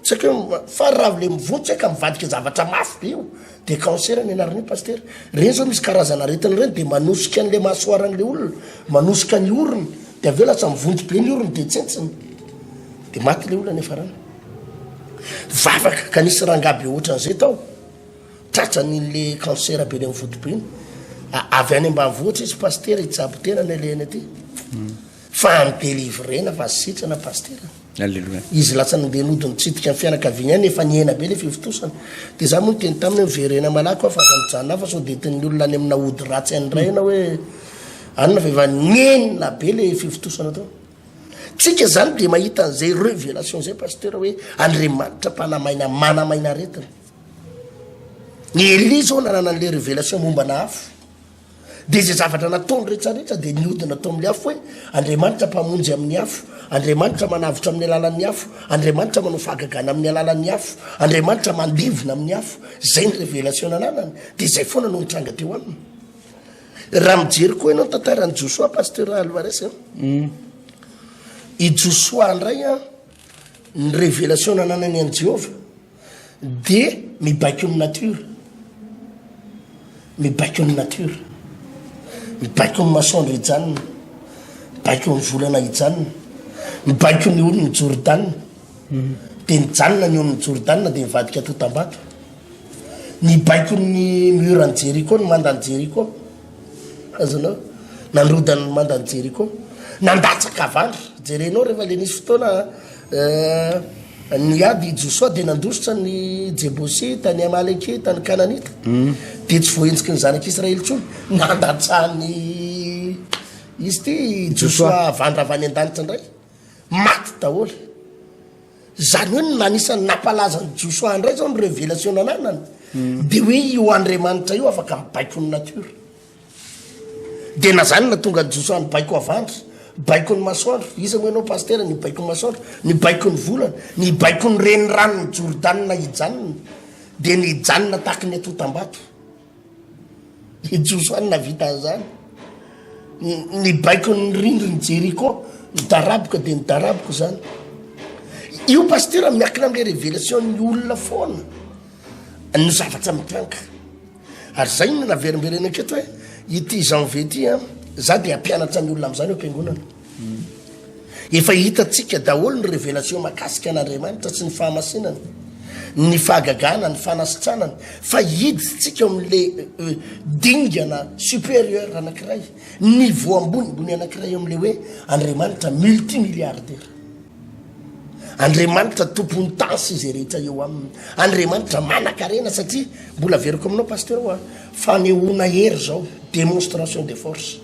tsy haiko hoe fa raha le mivonto tsy haiko ka mivadika zavatra mafy be io, de cancer ny anaran'io pasitera. Reny zao misy karazana aretina reny de manosika an'le masoaran'le olona, manosika ny orony, de avy eo lasa mivonto be ny orony de tsentsina. De maty le olona niafarana. Vavaka ka nisy rangahy be ohatran'izay tao. Tratran'iny le cancer be le mivonto be iny. Avy any ambanivohitra izy pasitera hitsabo tena ny alehany aty. Fa ni-delivrena fa sitrana pasitera. Alléluia. Izy lasa nandeha nody nitsidika ny fianakaviany any efa nihena be le fivontosana. De za moa niteny taminy hoe miverena malaky aho fa aza mijanona ao fa sao de entin'ny olona any amina ody ratsy any indray ianao hoe anona fa efa nihena be le fivontosana tao. Tsika zany de mahita an'izay revelation zay pasitera hoe Andriamanitra mpanamaina manamaina aretina. Ny Elia zao nanana an'le revelation mombana afo. Dia izay zavatra nataony rehetra rehetra dia nihodina tao amin'ny afo hoe Andriamanitra mpamonjy amin'ny afo, Andriamanitra manavotra amin'ny alalan'ny afo, Andriamanitra manao fahagagana amin'ny alalan'ny afo, Andriamanitra mandevona amin'ny afo. Izay ny revelation nananany. Dia izay foana no nitranga teo aminy. Raha mijery koa ianao ny tantaran'i Josoa, Pasteur Alvarez, i Josoa indray an, ny revelation nananany an'i Jehovah, Dia mibaiko ny nature. Mibaiko ny nature. Mibaiko ny masoandro hijanona. Mibaiko ny volana hijanona. Mibaiko ny onin'i Jordana. Dia nijanona ny onin'i Jordana dia nivadika totam-bato. Nibaiko ny mur an'i Jeriko, ny mandan'i Jeriko. Azonao? Nandrodana ny mandan'i Jeriko. Nandatsaka havandra. Jerenao rehefa le nisy fotoana Niady i Josoa dia nandositra ny Jebosita, ny Amalekita, ny Kananita. Dia tsy voahenjiky ny zanak'Israely intsony. Nandatsahan'i izy ity Josoa havandra avy any an-danitra indray. Maty daholo. Izany hoe ny anisan'ny nampalaza an'i Josoa indray izao ny révélation nananany. Dia hoe io Andriamanitra io afaka mibaiko ny nature. Dia na zany na tonga Josoa nibaiko havandra, baiko ny masoandro, iza moa ianao pasitera nibaiko ny masoandro, nibaiko ny volana, nibaiko ny reniranon'i Jordana hijanona, dia nijanona tahaky ny atotam-bato. I Josoa no nahavita an'izany. Nibaiko ny rindrin'i Jeriko, nidaraboka dia nidaraboka izany. Io pasitera miankina amin'ilay révélation ny olona foana ny zavatra mitranga. Ary zay no naverimberenako eto hoe ity janvier ity an, za dia hampianatra ny olona amin'izany eo am-piangonana. Efa hitantsika daholo ny révélation mahakasika an'Andriamanitra sy ny fahamasinany, ny fahagagana, ny fanasitranana, fa hiditsika eo amin'le euh, dingana supérieur anankiray, niveau ambonimbony anankiray eo amin'le hoe Andriamanitra multimilliardaire. Andriamanitra tompon'ny tany sy izay rehetra eo aminy. Andriamanitra manan-karena satria mbola averiko aminao pasteur hoa, fanehoana hery izao, démonstration de force.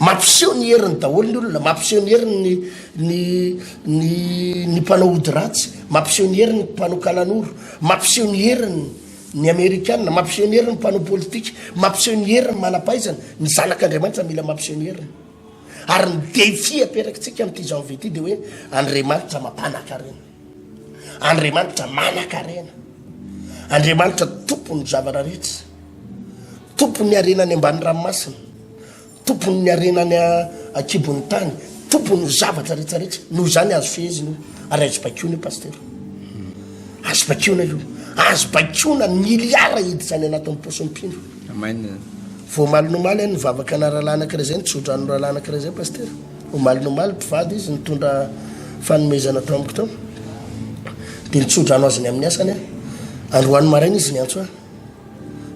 Mampiseho ny heriny daholo ny olona, mampiseho ny heriny ny ny ny ny mpanao ody ratsy, mampiseho ny heriny ny mpanao kalanoro, mampiseho ny heriny ny amerikana, mampiseho ny heriny ny mpanao politika, mampiseho ny heriny ny manam-pahaizana, ny zanak'Andriamanitra mila mampiseho ny heriny. Ary ny défi aperakitsika amin'ity janvier ity dia hoe Andriamanitra mampanakarena. Andriamanitra manakarena. Andriamanitra tompon'ny zavatra rehetra. Tompon'ny harena any ambany ranomasina. Tompon'ny harena any ankibon'ny tany. Tompon'ny zavatra rehetra rehetra. Noho izany azo fehezina io. Ary azo baikoina io pasitera. Azo baikoina io. Azo baikoina ny miliara hiditra any anatin'ny paosin'ny mpino. Amen. Vao omaly nomaly aho nivavaka ana rahalahy anankiray izay, nitsodrano rahalahy anankiray izay pasitera. Omaly nomaly mpivady izy nitondra fanomezana tao amiko tao. Dia nitsodrano azy ny amin'ny asany aho. Androany maraina izy niantso ahy.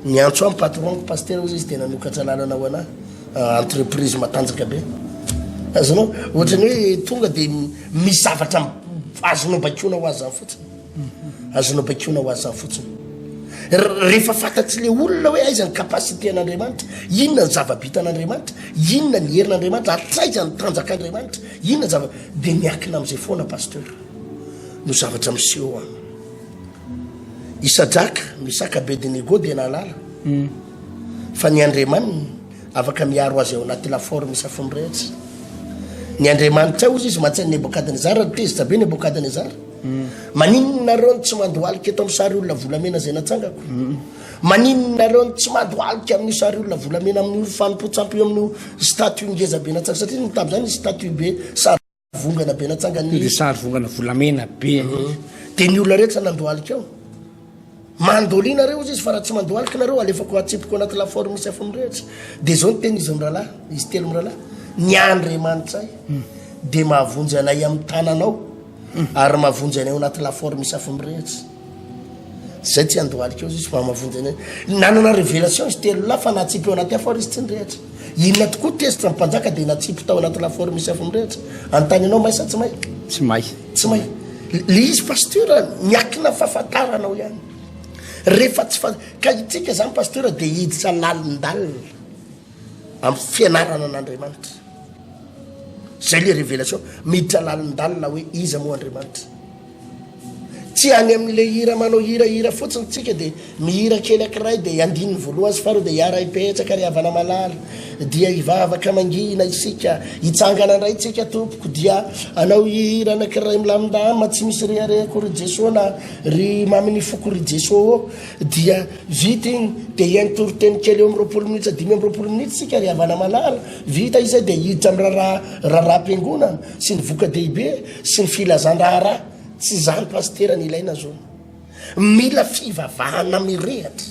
Niantso ahy ny patron-ko pasitera hozy izy dia nanokatra lalana ho anahy. Entreprise matanjaka be. Azonao? Ohatran'ny hoe tonga dia misy zavatra azonao baikoana ho azy zany fotsiny. Azonao baikoana ho azy zany fotsiny. Rehefa fantatry le olona hoe aiza ny capacité an'Andriamanitra, inona ny zava-bitan'Andriamanitra, inona ny herin'Andriamanitra, hatraiza ny tanjak'Andriamanitra, inona ny zava, dia miankina amin'izay foana pasteur no zavatra miseho an. I Sadraka, Mesaka, Abednego dia nahalala fa ny Andriamaniny afaka miaro azy ao anaty lafaoro misy afo mirehitra. Ny Andriamanitra hozy izy mantsy an'i Nebokadnezara, tezitra be Nebokadnezara. Maninona nareo no tsy mandohalika eto amin'ny sary olona volamena izay natsangako? Maninona nareo no tsy mandohalika amin'io sary olona volamena amin'io fanompoan-tsampy io amin'io statue ngeza be natsangako? Satria ny tamin'izany nisy statue be sary vongana be natsangan'ny. Dia sary vongana volamena be. Dia ny olona rehetra nandohalika ao. Mandolia nareo hozy izy fa raha tsy mandohalika nareo alefako atsipiko anaty lafaoro misy afo mirehitra. Dia izao ny tenin'izy mirahalahy, izy telo mirahalahy, ny Andriamanitray dia mahavonjy anay amin'ny tananao ary mahavonjy anay ao anaty lafaoro misy afo mirehitra. Zay tsy handohalika eo izy fa mahavonjy anay. Nanana révélation izy telo lahy fa natsipy ao anaty afo ary izy tsy nirehitra. Inona tokoa tezitra ny mpanjaka dia natsipy tao anaty lafaoro misy afo mirehitra. Anontany anao may sa tsy may? Tsy may. Tsy may. Le izy pasteur miakina fahafantaranao ihany. Rehefa tsy fa ka itsika zany pasteur dia hiditra lalindalina amin'ny fianarana an'Andriamanitra. Zay le révélation miditra lalindalina hoe iza moa Andriamanitra. Tsy any amin'le hira manao hirahira fotsiny tsika dia mihira kely ankiray dia andininy voalohany sy faharoa dia hiara-hipetraka ry havana malala dia hivavaka mangina isika, hitsangana indray tsika tompoko dia hanao hira anankiray milamindamina tsy misy rehareha akory ry Jesoa na ry mamin'ny foko ry Jesoa ô dia vita iny dia hihaino toriteny kely eo amin'ny 20 minitra 25 minitra tsika ry havana malala vita izay dia hiditra amin'ny raharaha raharaham-piangonana sy ny voka-dehibe sy ny filazan-draharaha, tsy izany pasitera ny ilaina zao. Mila fivavahana mirehatra,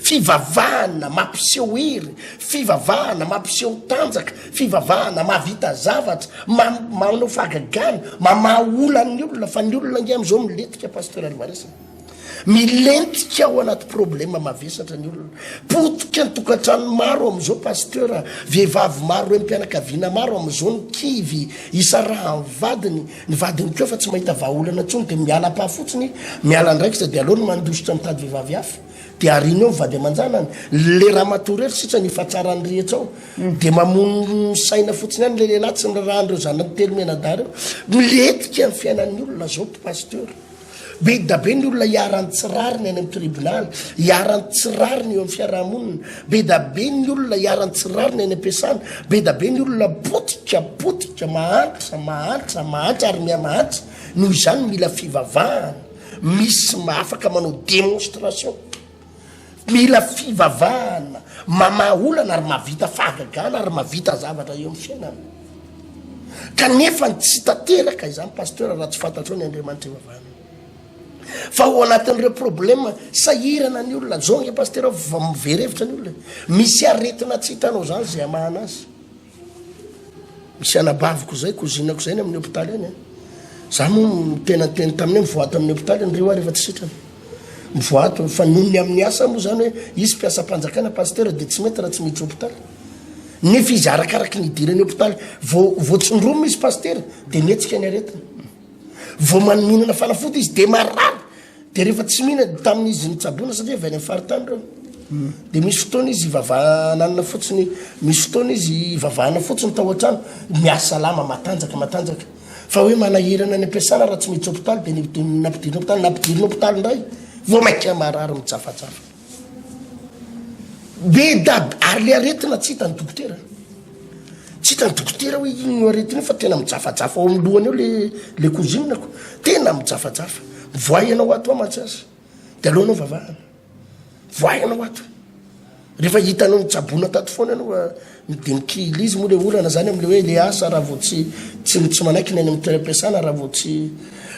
fivavahana mampiseho hery, fivavahana mampiseho tanjaka, fivavahana mahavita zavatra, manao fahagagana, mamaha olan'ny olona, fa ny olona ange amin'izao milentika pasteur Alvarez. Milentika ao anaty problème mavesatra ny olona. Potika ny tokantrano maro amin'izao Pasteur a. Vehivavy maro renim-pianakaviana maro amin'izao no kivy isarahan'ny vadiny, ny vadiny koa efa tsy mahita vahaolana intsony dia miala pa fotsiny, miala andraikitra dia aleony mandositra mitady vehivavy hafa. Dia ariany eo ny vady aman-janany. Le ramatoa irery sisa no ifatsaran'ny rehetra ao. Dia mamono saina fotsiny ihany le lehilahy tsy miraharaha an'ireo zanany telo mianadahy ireo. Milentika ny fiainan'ny olona zao Pasteur. Be da be ny olona iharan'ny tsy rariny any amin'ny tribonaly, iharan'ny tsy rariny eo amin'ny fiarahamonina, be da be ny olona iharan'ny tsy rariny any am-piasana, be da be ny olona potika, potika, mahantra, mahantra, mahantra ary miha-mahantra. Noho izany mila fivavahana, misy afaka manao démonstration. Mila fivavahana, mamaha olana ary mahavita fahagagana ary mahavita zavatra eo amin'ny fiainana. Kanefa ny tsy tanteraka izany pasteur raha tsy fantatrao ny Andriamanitra ivavahana. Fa ao anatin'ireo problème sahirana ny olona, zao nge pasteur vao very hevitra ny olona. Misy aretina tsy hitanao zany izay hamahana azy. Misy anabaviko zay, cousinako zay any amin'ny hopitaly any. Za moa tena niteny taminy hoe mivoaha ato amin'ny hopitaly ndry hoa rehefa tsy sitrana. Mivoaha ato fa noho ny amin'ny asa moa zany hoe izy mpiasam-panjakana pasteur dia tsy mety raha tsy miditra hopitaly. Nefa izy arakaraky ny idirany hopitaly vao vao tsindromina izy pasteur dia mihetsika ny aretina. Vao mihinana fanafody izy dia marary. Dia rehefa tsy mihinana, tamin'izy nitsaboana satria avy any amin'ny faritany ireo, dia misy fotoana izy ivavahanana fotsiny, misy fotoana izy ivavahana fotsiny tao an-trano, mihasalama, matanjaka, matanjaka. Fa hoe manahirana any am-piasana raha tsy miditra hopitaly dia nampidirina hopitaly, nampidirina hopitaly indray, vao mainka marary mijafajafa. Be da ary le aretina tsy hitan'ny dokotera. Tsy hitan'ny dokotera hoe inona io aretina io fa tena mijafajafa ao amin'ny lohany ao le le cousine-ko. Tena mijafajafa. Mivoaha ianao ato aho mantsy aza. De aleo anao vavahana. Mivoaha ianao ato. Rehefa hitanao nitsaboana tato foana ianao ah, de mikily izy moa le olana zany amle hoe le asa raha vao tsy tsy tsy manaiky ny any amin'ny toeram-piasana raha vao tsy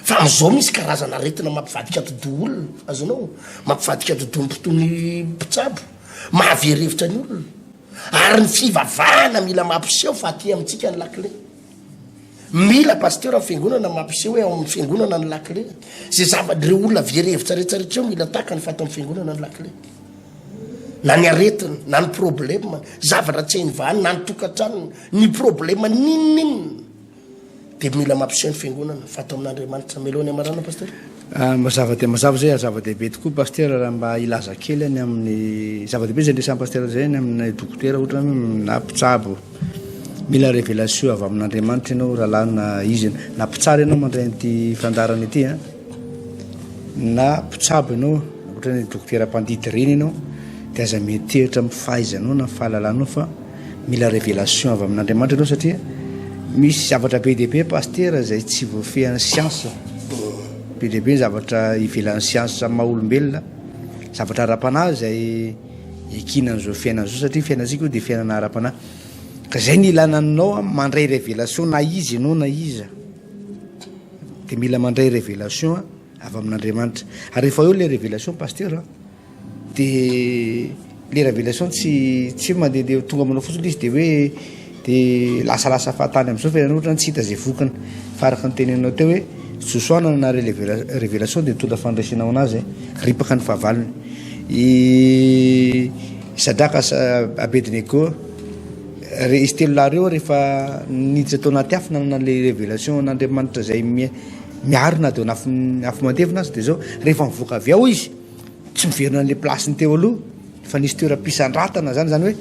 fa am'izao misy karazana aretina mampivadika atidoha olona azonao mampivadika atidoha ny mpitsabo mahavery hevitra ny olona ary ny fivavahana mila mampiseho fa aty amintsika ny lakile mila pasteur ny fiangonana mampiseho hoe ao amin'ny fiangonana ny lakile zay zava-dreo olona very hevitra rehetrarehetra eo mila takany fa ato amin'ny fiangonana ny lakile. Na ny aretina, na ny problème, zavatra tsy hainy vahana, na ny tokantranony, ny problème n'inon'inona. Dia mila mampiseho ny fiangonana fa ato amin'Andriamanitra. Mialoha ny hamarana Pasteur. Ah, mazava dia mazava izay ary zava-dehibe tokoa Pasteur raha mba hilaza kely any amin'ny zava-dehibe izay resahan'i Pasteur izay any amin'ny dokotera ohatra na mpitsabo. Mila révélation avy amin'Andriamanitra ianao rahalahy na izy na mpitsara ianao mandray an'ity fandaharana ity an. Na mpitsabo ianao ohatra ny dokotera mpandidy ireny ianao dia aza miantehitra amin'ny fahaizanao na fahalalanao fa Mila révélation avy amin'Andriamanitra ianao satria misy zavatra be dia be pasitera izay tsy voafehin'ny siansa. Be dia be ny zavatra ivelan'ny siansa maha olombelona, zavatra ara-panahy izay iankinan'izao fiainana izao satria fiainantsika io dia fiainana ara-panahy. Ka izay ny ilana anao mandray révélation na iza ianao na iza. Dia mila mandray révélation avy amin'Andriamanitra. Ary rehefa eo ilay révélation pasitera, De le révélation tsy tsy hoe mandehandeha tonga aminao fotsiny izy de hoe de lasalasa fahatany am'zao fa ianao ohatrany tsy hita zay vokany fa araka ny teneninao teo hoe Josoa nanana révélation de nitondra fandresena ho anazy ripaka ny fahavalony i Sadraka Abednego re izy telo lahy reo rehefa niditra tao anaty afo nanana le révélation an'Andriamanitra zay miaro na de ao anafin'ny afo mandevona aza de zao rehefa mivoaka avy ao izy Tsy miverina an'ilay place-ny teo aloha fa nisy toeram-pisandratana zany, zany hoe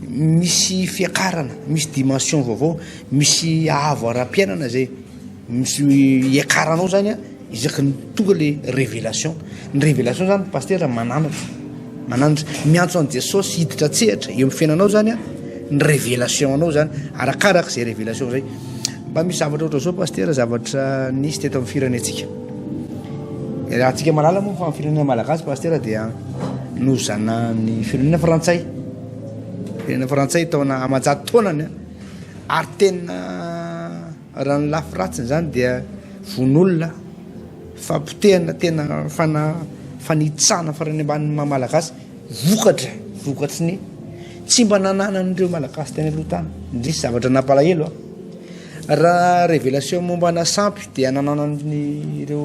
misy fiakarana, misy dimension vaovao, misy haavo ara-piainana zay misy hiakaranao zany an, isaky ny tonga le révélation. Ny révélation zany pasitera mananatra, mananatra, miantso an'i Jesosy hiditra an-tsehatra eo amin'ny fiainanao zany an, ny révélation anao zany, arakaraka izay révélation zay. Mba misy zavatra ohatran'izao pasitera, zavatra nisy teto amin'ny firenentsika. Raha antsika mahalala moa fa ny firenena malagasy pasitera dia nozanahan'ny firenena frantsay. Firenena frantsay taona aman-jato taonany ary tena raha ny lafy ratsiny izany dia vono olona, fampotehana tena fana fanitsahana farany ambanin'ny maha malagasy vokatra vokatry ny tsy mba nananan'ireo malagasy tany aloha tany. Indrisy zavatra nampalahelo a. Raha révélation momba ana sampy dia nananan'ireo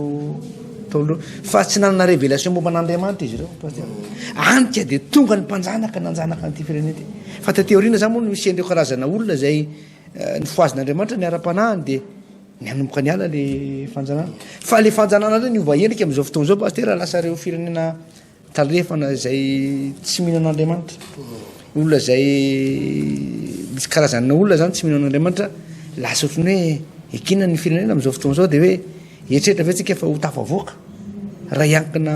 Ntaolo ireo fa tsy nanana révélation momba an'Andriamanitra izy ireo. Any ka dia tonga ny mpanjanaka nanjanaka an'ity firenena ity. Fa taty aoriana zany moa no nisian'ireo karazana olona izay eh, nifohazin'Andriamanitra ny ara-panahiny dia nianomboka niala le fanjanahana. Fa le fanjanahana indray niova endrika amin'izao fotoana izao pasitera lasa ireo firenena Tandrefana izay tsy mino an'Andriamanitra. Olona izay misy karazana olona zany tsy mino an'Andriamanitra, lasa ohatran'ny hoe ekena ny firenena amin'izao fotoana izao dia hoe eritreritra ve tsika fa ho tafavoaka raha hiankina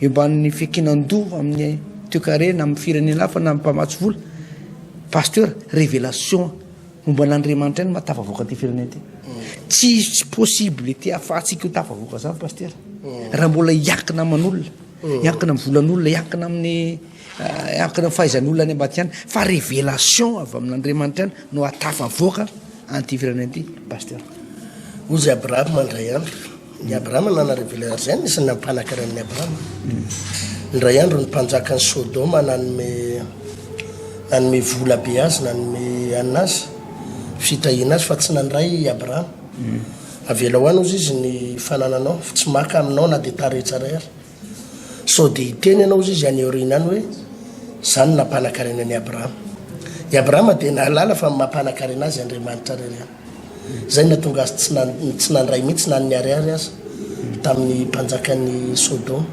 eo ambanin'ny fiankinan-doha amin'ny toekarena amin'ny firenena hafa na amin'ny mpamatsy vola. Pasteur, révélation momba an'Andriamanitra ihany mahatafavoaka ity firenena ity. Tsy tsy possible ity ahafahantsika ho tafavoaka zany pasteur. Raha mbola hiankina aman'olona, hiankina amin'ny volan'olona, hiankina amin'ny eh, hiankina amin'ny fahaizan'olona any ambadika any, fa révélation avy amin'Andriamanitra ihany no ahatafavoaka an'ity firenena ity pasteur. Hozy Abrahama indray andro. Ny Abrahama nanana révélation, ary izay no isan'ny nampanankarenan'i Abrahama. Indray andro ny mpanjakan'i Sodoma nanome nanome vola be azy, nanome anona azy, fitahiana azy, fa tsy nandray i Abrahama. Avelao any hozy izy ny fanananao, fa tsy maka aminao na dia taretra iray ary. Sao dia hiteny ianao hozy izy any aoriana any hoe, Izaho no nampanankarena an'i Abrahama. I Abrahama dia nahalala fa ny mampanankarena azy Andriamanitra irery ihany. Izay no nahatonga azy tsy tsy nandray mihitsy na ny ariary aza tamin'ny mpanjakan'i Sodoma.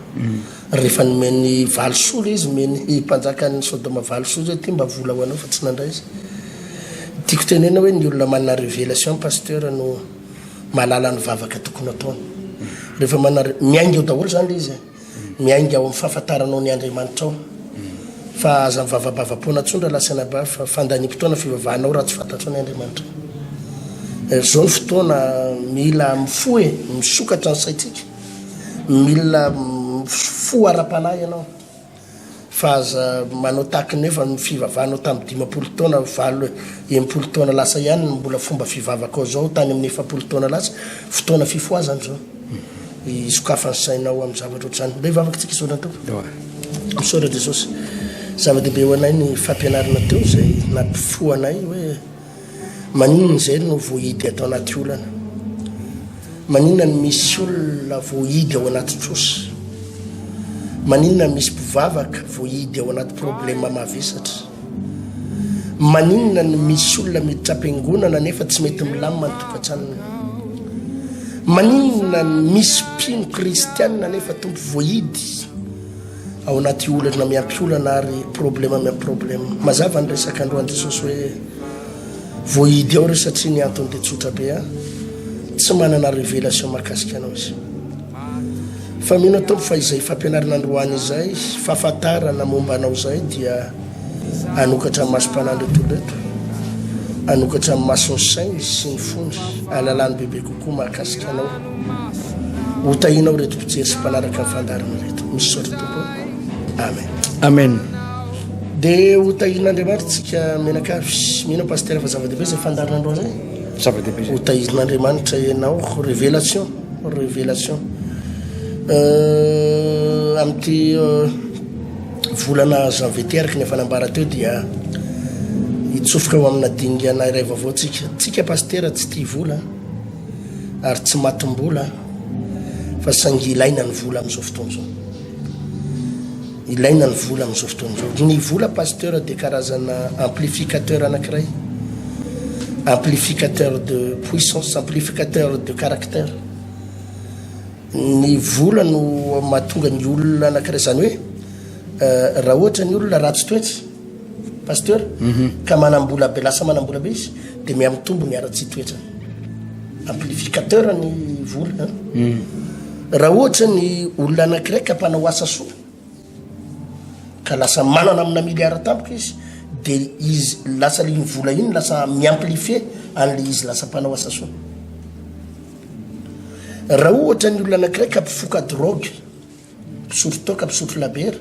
Rehefa nomeny valisoa ilay izy, nomeny mpanjakan'i Sodoma valisoa izy hoe ity mba vola ho anao fa tsy nandray izy. Tiako tenena hoe ny olona manana révélation pasteur no mahalala ny vavaka tokony ataony. Rehefa manana miainga eo daholo izany ilay izy e. Miainga ao amin'ny fahafantaranao ny Andriamanitrao. Fa aza mivavabava-poana intsony rahalahy sy anabavy fa fandaniam-potoana fivavahanao raha tsy fantatrao ny Andriamanitrao. Izao ny fotoana mila mifoha e, misokatra ny saintsika. Mila mifoha ara-panahy ianao. Fa aza manao tahaky ny hoe fa ny fivavahanao tamin'ny 50 taona, valo, 60 taona lasa ihany no mbola fomba fivavakao izao, tany amin'ny 40 taona lasa. Fotoana fifohazana izao. Hisokafan'ny sainao amin'ny zavatra ohatr'izany. Mba hivavaka tsika isaorana Tompo. Misaotra Jesosy. Zava-dehibe ho anay ny fampianarana teo izay nampifoha anay hoe maninona izay no voahidy ato anaty olana. Maninona no misy olona voahidy ao anaty trosa. Maninona misy mpivavaka voahidy ao anaty problema mavesatra? Maninona no misy olona miditra am-piangonana nefa tsy mety milamina ny tokantranony? Maninona no misy mpino kristianina nefa tompo voahidy ao anaty olana miampy olana ary problema miampy problema? Mazava ny resaka androany Jesosy hoe voahidy ao ireo satria ny antony dia tsotra be an, tsy manana révélation mahakasika anao izy. Fa mino aho Tompo fa izay fampianarana androany izay, fahafantarana momba Anao izay dia hanokatra ny masom-panahin'ireto olona ireto, hanokatra ny mason'ny sainy sy ny fony, hahalalany bebe kokoa mahakasika Anao. Ho tahianao ireto mpijery sy mpanaraka ny fandaharana ireto. Misaotra Tompo. Amen. Amen. Dia ho tahian'Andriamanitra tsika mianakavy. Mino aho Pasitera fa zava-dehibe izay fandaharana androany izay. Zava-dehibe izay. Ho tahian'Andriamanitra ianao. Révélation. Révélation. Euh, amin'ity euh, volana janvier ity araka ny efa nambara teo dia hitsofoka ho amina dingana iray vaovao tsika. Tsika pasitera tsy tia vola ary tsy matim-bola fa saingy ilaina ny vola amin'izao fotoana izao. Ilaina ny vola amin'izao fotoana izao. Ny vola pasteur dia karazana amplificateur anankiray. Amplificateur de puissance, amplificateur de caractère. Ny vola no mahatonga ny olona anankiray, izany hoe euh, raha ohatra ny olona ratsy toetra, pasteur, mhm. ka manam-bola be, lasa manam-bola be izy, dia mihamitombo ny haratsian-toetrany. Amplificateur ny vola. Mm. Raha ohatra ny olona anankiray ka mpanao asa soa, ka lasa manana amina milliard tampoka izy, de izy lasa le iny vola iny lasa mi-amplifier an'le izy lasa mpanao asa soa. Raha ohatra ny olona anankiray ka mpifoka drogue, Mpisotro toaka, mpisotro labiera,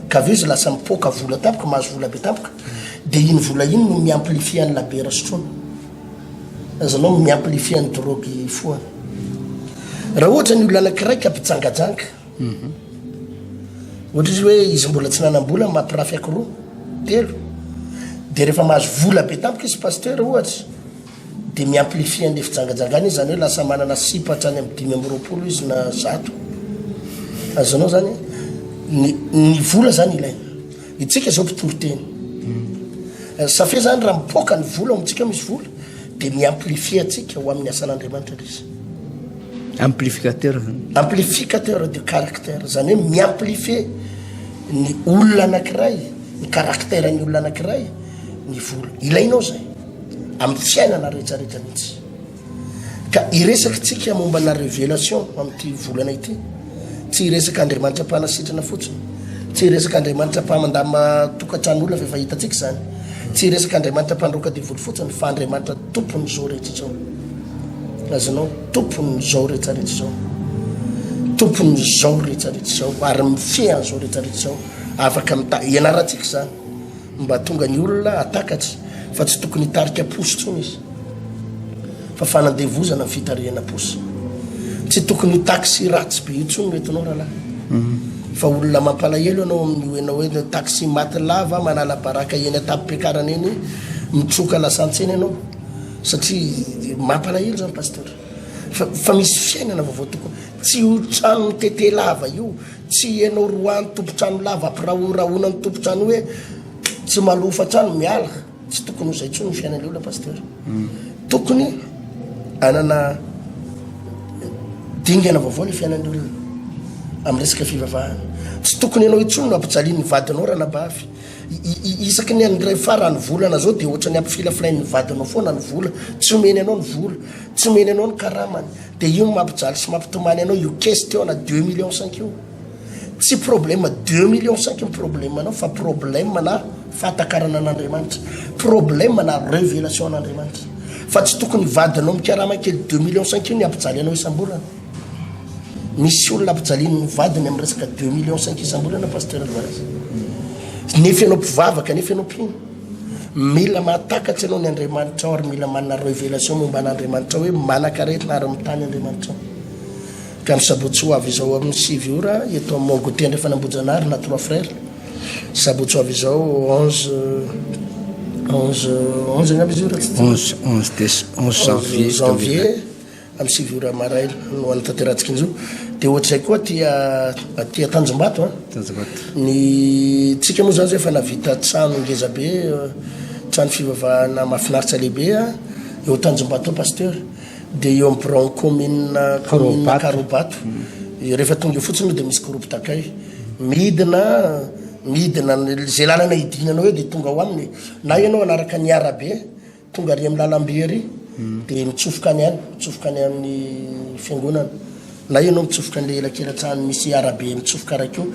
ka avy eo izy lasa mipoaka vola tampoka, mahazo vola be tampoka, dia iny vola iny no mi-amplifier ny labiera sotroina. Azonao, mi-amplifier ny drogue fohana. Raha ohatra ny olona anankiray ka mpijangajanga, ohatra izy hoe izy mbola tsy nanam-bola mampirafy ankiroa, telo, dia rehefa mahazo vola be tampoka izy pasteur ohatra, Dia mi-amplifier an'ilay fijangajangana izy, izany hoe lasa manana sipa hatrany amin'ny 25 izy na 100. Azonao izany? Ny, ny vola izany ilaina. Itsika izao mpitory teny. Mm. Ça fait izany raha mipoaka ny vola ao amintsika misy vola, dia mi-amplifier antsika ho amin'ny asan'Andriamanitra ilay izy. Amplificateur. Amplificateur de caractère, izany hoe mi-amplifier ny olona anankiray, ny caractère ny olona anankiray, ny vola. Ilainao izay. Amin'ny fiainana rehetra rehetra mihitsy. Ka hiresaka tsika momba na révélation amin'ity volana ity. Tsy hiresaka Andriamanitra mpanasitrana fotsiny. Tsy hiresaka Andriamanitra mpamandama tokantrano olona fa efa hitantsika izany. Tsy hiresaka Andriamanitra mpandroaka devoly fotsiny fa Andriamanitra tompon'izao rehetra izao. Azonao tompon'izao rehetra rehetra izao. Tompon'izao rehetra rehetra izao ary mifehy an'izao rehetra rehetra izao. Afaka mita ianarantsika izany. Mba tonga ny olona hatakatra fa tsy tokony hitarika posy intsony izy fa fanandevozana ny fitarihana posy. Tsy tokony ho taxi ratsy be intsony no entinao rahalahy fa olona mampalahelo ianao amin'io enao hoe taxi maty lava manala baraka eny an-tampom-piakarana eny mitroka lasantsy eny ianao satria mampalahelo zany pasteur fa fa misy fiainana vaovao tokony tsy io trano mitete lava io Tsy ianao roahan'ny tompon-trano lava ampirahorahona ny tompon-trano hoe tsy malofa trano miala tsy tokony ho zay tsony ny fiainan'ny olona pasteur tokony anana dingana vaovao ny fiainan'ny olona amin'ny resaka fivavahana tsy tokony ianao intsony no ampijalian'ny vadinao ranabavy isaky ny andray farany volana zao dia ohatran'ny ampifilafilain'ny vadinao foana ny vola tsy omeny anao ny vola tsy omeny anao ny karamany Dia io no mampijaly sy mampitomany anao io question na deux millions cinq io. Tsy problème deux millions cinq ny problème anao fa problème na fahatakarana an'Andriamanitra. Problème na révélation an'Andriamanitra. Fa tsy tokony vadinao mikarama kely deux millions cinq io ny hampijaly anao isam-bolana. Misy olona ampijalian'ny vadiny amin'ny resaka deux millions cinq isam-bolana Pasteur Alvarez. Nefa ianao mpivavaka, nefa ianao mpino. Mila mahatakatra ianao ny Andriamanitrao ary mila manana révélation momba an'Andriamanitrao hoe manankarena ary mitany Andriamanitrao. Ka ny sabotsy ho avy izao amin'ny 9 ora eto amin'ny Mont Goûter Andrefan'Ambohijanahary na Trois Frères. Sabotsy ho avy izao 11 11 11 angamba izy io raha tsy 11 11 déce 11 janvier janvier. Amin'ny 9 ora maraina no hanatanterahantsika an'izao. Dia ohatr'izay koa aty aty Tanjombato an. Tanjombato. Ny tsika moa zany zao efa nahavita trano ngeza be, trano fivavahana mahafinaritra lehibe an, eo Tanjombato ao Pasteur. Dia eo amin'ny biraon'ny commune commune Karobato. Rehefa tonga eo fotsiny dia misy groupe d'accueil. Midina, midina, izay lalana hidinanao eo dia tonga ao aminy. Na ianao hanaraka ny arabe. Tonga ary amin'ny lalambe ary dia mitsofoka any any, mitsofoka any amin'ny fiangonana. Na ianao mitsofoka an'ilay elakelatrano misy arabe mitsofoka raika eo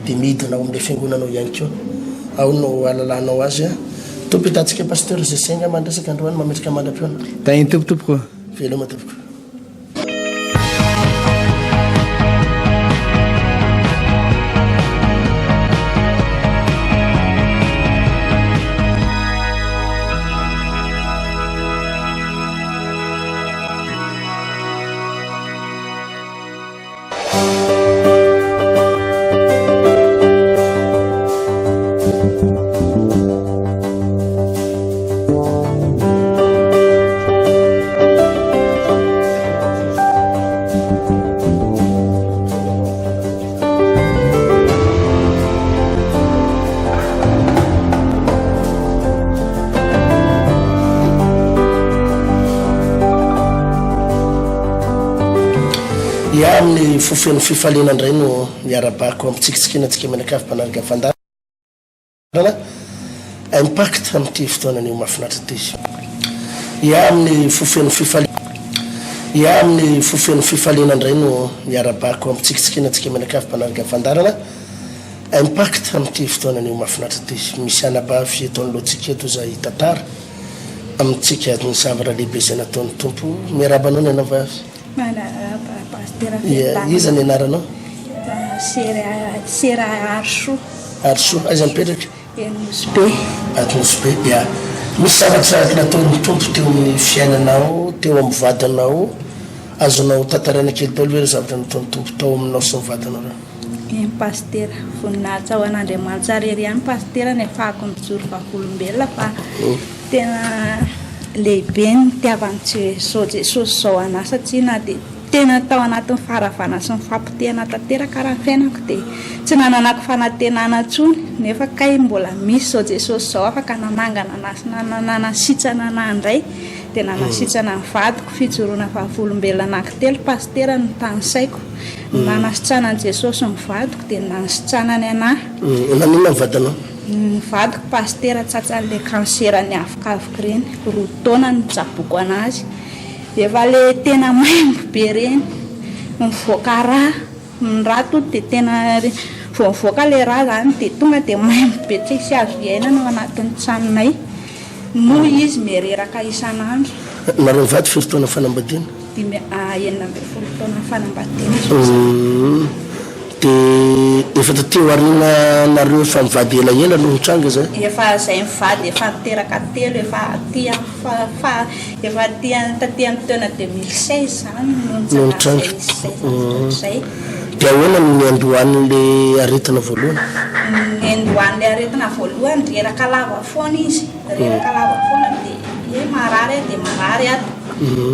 dia midina ao amin'ilay fiangonana ao ihany koa. Ao no ahalalanao azy. Tompo hitantsika Pasteur Zesé angamba ny resaka androany mametraka mandra-pihaona. Tahin'ny Tompo tompoko. Veloma tompoko. Ya amin'ny fo feno fifaliana indray no miarabako ampitsikitsikiana antsika mianakavy mpanaraka fandaharana Impact amin'ity fotoana anio mahafinaritra ity. Ya amin'ny fo feno fifaliana Ya amin'ny fo feno fifaliana indray no miarabako ampitsikitsikiana antsika mianakavy mpanaraka fandaharana Impact amin'ity fotoana anio mahafinaritra ity. Misy anabavy eto anoloantsika eto izay hitantara amintsika ny zavatra lehibe izay nataon'ny Tompo. Miarahaba anao ny anabavy. Miarahaba Pasitera Ia, Fiadanana. iza ny anaranao? Sera Sera Harisoa. Harisoa, aiza mipetraka? Eny Nosy Be. Ato Nosy Be, ia. Misy zavatra nataon'ny Tompo teo amin'ny fiainanao, teo amin'ny vadinao, azonao tantaraina kely daholo ve ireo zavatra nataon'ny Tompo tao aminao sy ny vadinao ireo? Eny Pasitera, voninahitra ho an'Andriamanitra irery ihany Pasitera ny afahako mijoro vavolombelona fa tena lehibe ny nitiavan'i Jesoa Jesosy izao anah satria na dia tena tao anatin'ny faharavana sy ny fahapotehana tanteraka ara ny fiainako dia tsy nananako fanantenana intsony nefa kay mbola misy izao Jesosy izao afaka nanangana anah sy nanasitrana anah indray dia nanasitrana ny vadiko, fijoroana vavolombelona anankitelo Pasitera no tanisaiko. Ny nanasitranan'i Jesosy ny vadiko dia ny nanasitranany anah. Naninona ny vadinao? Ny vadiko pasitera tsatsan'ilay cancer niavokavoka ireny, roa taona nitsaboako anazy, efa le tena maimbo be ireny, mivoaka rà, ny rà tonga dia tena vao mivoaka ilay rà zany dia tonga dia maimbo be tsisy azo iainana ao anatin'ny tranonay, noho izy miha-reraka isan'andro. Nareo mivady firy taona fanambadiana? Dimy 16 taona fanambadiana izao izany. Dia efa taty aoriana nareo efa mivady elaela no nitranga izay? Efa izay mivady efa niteraka telo efa aty amin'ny faha efa aty taty amin'ny taona 2016 izany no nitranga izay izay zavatra izay. Dia ahoana no niandohan'ilay aretina voalohany? Niandohan'ilay aretina voalohany reraka lava foana izy. Reraka lava foana dia hoe marary aho dia marary ato,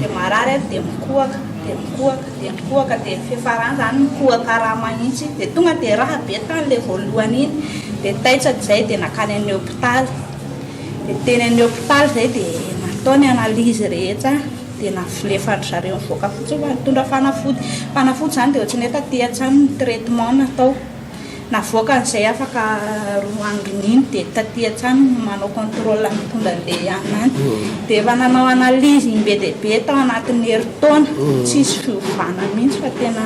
dia marary ato dia mikohaka, dia mikohaka, dia mikohaka, dia ny fiafarany izany mikohaka rà mahitsy, dia tonga dia rà be tany ilay voalohany iny, dia taitra izay dia nankany amin'ny hopitaly, dia teny amin'ny hopitaly izay dia natao ny analyse rehetra, dia nalefan-dry zareo nivoaka fotsiny fa nitondra fanafody, fanafody izany dia ohatran'ny hoe taty an-trano ny traitement natao. Navoakany izay afaka roa andron'iny dia taty hatrany no manao contrôle mitondra an'ilay anona any. Dia efa nanao analyse imbe dia be tao anatin'ny herintaona, tsisy fiovana mihitsy fa tena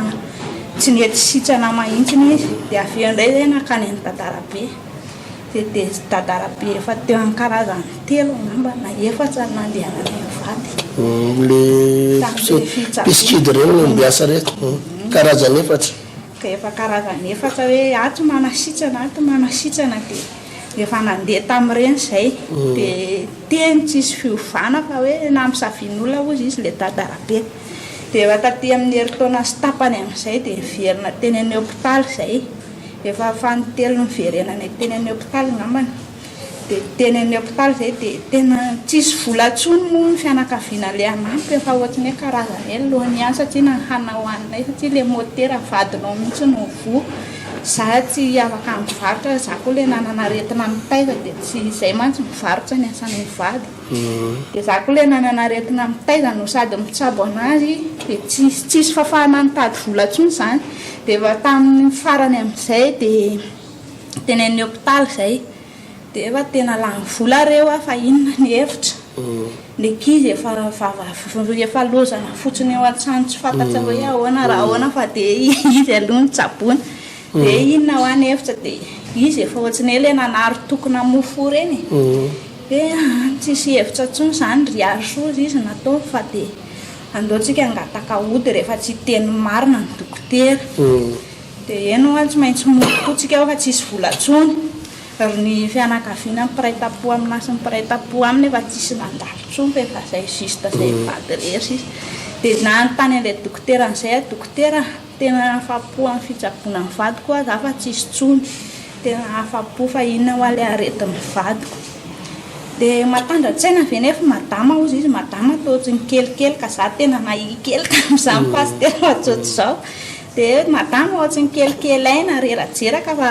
tsy nety sitrana mahintsiny izy. Dia avy eo indray izay nankany amin'i Dadarabe. Dia dia Dadarabe efa teo amin'ny karazany telo angamba na efatra no nandehananay mivady. Ilay pisikidy ireny no miasa ireto, karazany efatra. Ka efa karazany efatra hoe ato manasitrana ato manasitrana dia efa nandeha tamin'ireny izay dia teny tsisy fiovana fa hoe nampisavian'olona hozy izy ilay dada Rabe. Dia efa taty amin'ny herintaona sy tapany amin'izay dia niverina teny amin'ny hopitaly izay. Efa fanintelony niverenanay teny amin'ny hopitaly angambany. Dia teny amin'ny hopitaly izay dia tena tsisy vola intsony moa ny fianakaviana ilay hanampy fa ohatry ny hoe karazany hoe laony ihany satria na ny hanina hohaninay satria ilay motera vadinao mihitsy no voa. Za tsy afaka mivarotra, za koa ilay nanana aretina mitaiza dia tsy izay mantsy mivarotra ny asan'ny mivady. Dia za koa ilay nanana aretina mitaiza no sady mitsabo anazy dia tsisy tsisy fahafahana nitady vola intsony izany. Dia efa tamin'ny farany amin'izay dia teny amin'ny hopitaly izay. Dia efa tena lany vola reo ah fa inona ny hevitra? Ny ankizy efa vava efa lozana fotsiny eo an-trano tsy fantatra hoe ahoana raha ahoana fa dia izy aloha no tsaboina. Dia inona hoa ny hevitra dia izy efa ohatry ny hoe ilay nanary tokona mofo ireny e. Dia tsisy hevitra intsony izany ry Harisoa izy nataony fa dia andao tsika hangataka ody rehefa tsy hiteny marina ny dokotera. Dia eny hoa tsy maintsy mody koa tsika ao fa tsisy vola tsony, ry ny fianakaviana mpiray tampo amina sy ny mpiray tampo aminy efa tsisy nandalo tsony fa efa zay juste zay mivady rery sisa. Dia nanontany an'ilay dokotera an'izay aho, dokotera tena afapo amin'ny fitsaboana ny vadiko hoa za fa tsisy tsony, tena afapo fa inona hoa ilay aretin'ny vadiko. Dia matandra-tsaina ve nefa madama hozy izy, madama toa ohatry ny kelikely ka za tena nahia kely tamin'izany pasitera fa tsy ohatr'izao. Dia madama ohatry ny kelikely aina rerajeraka fa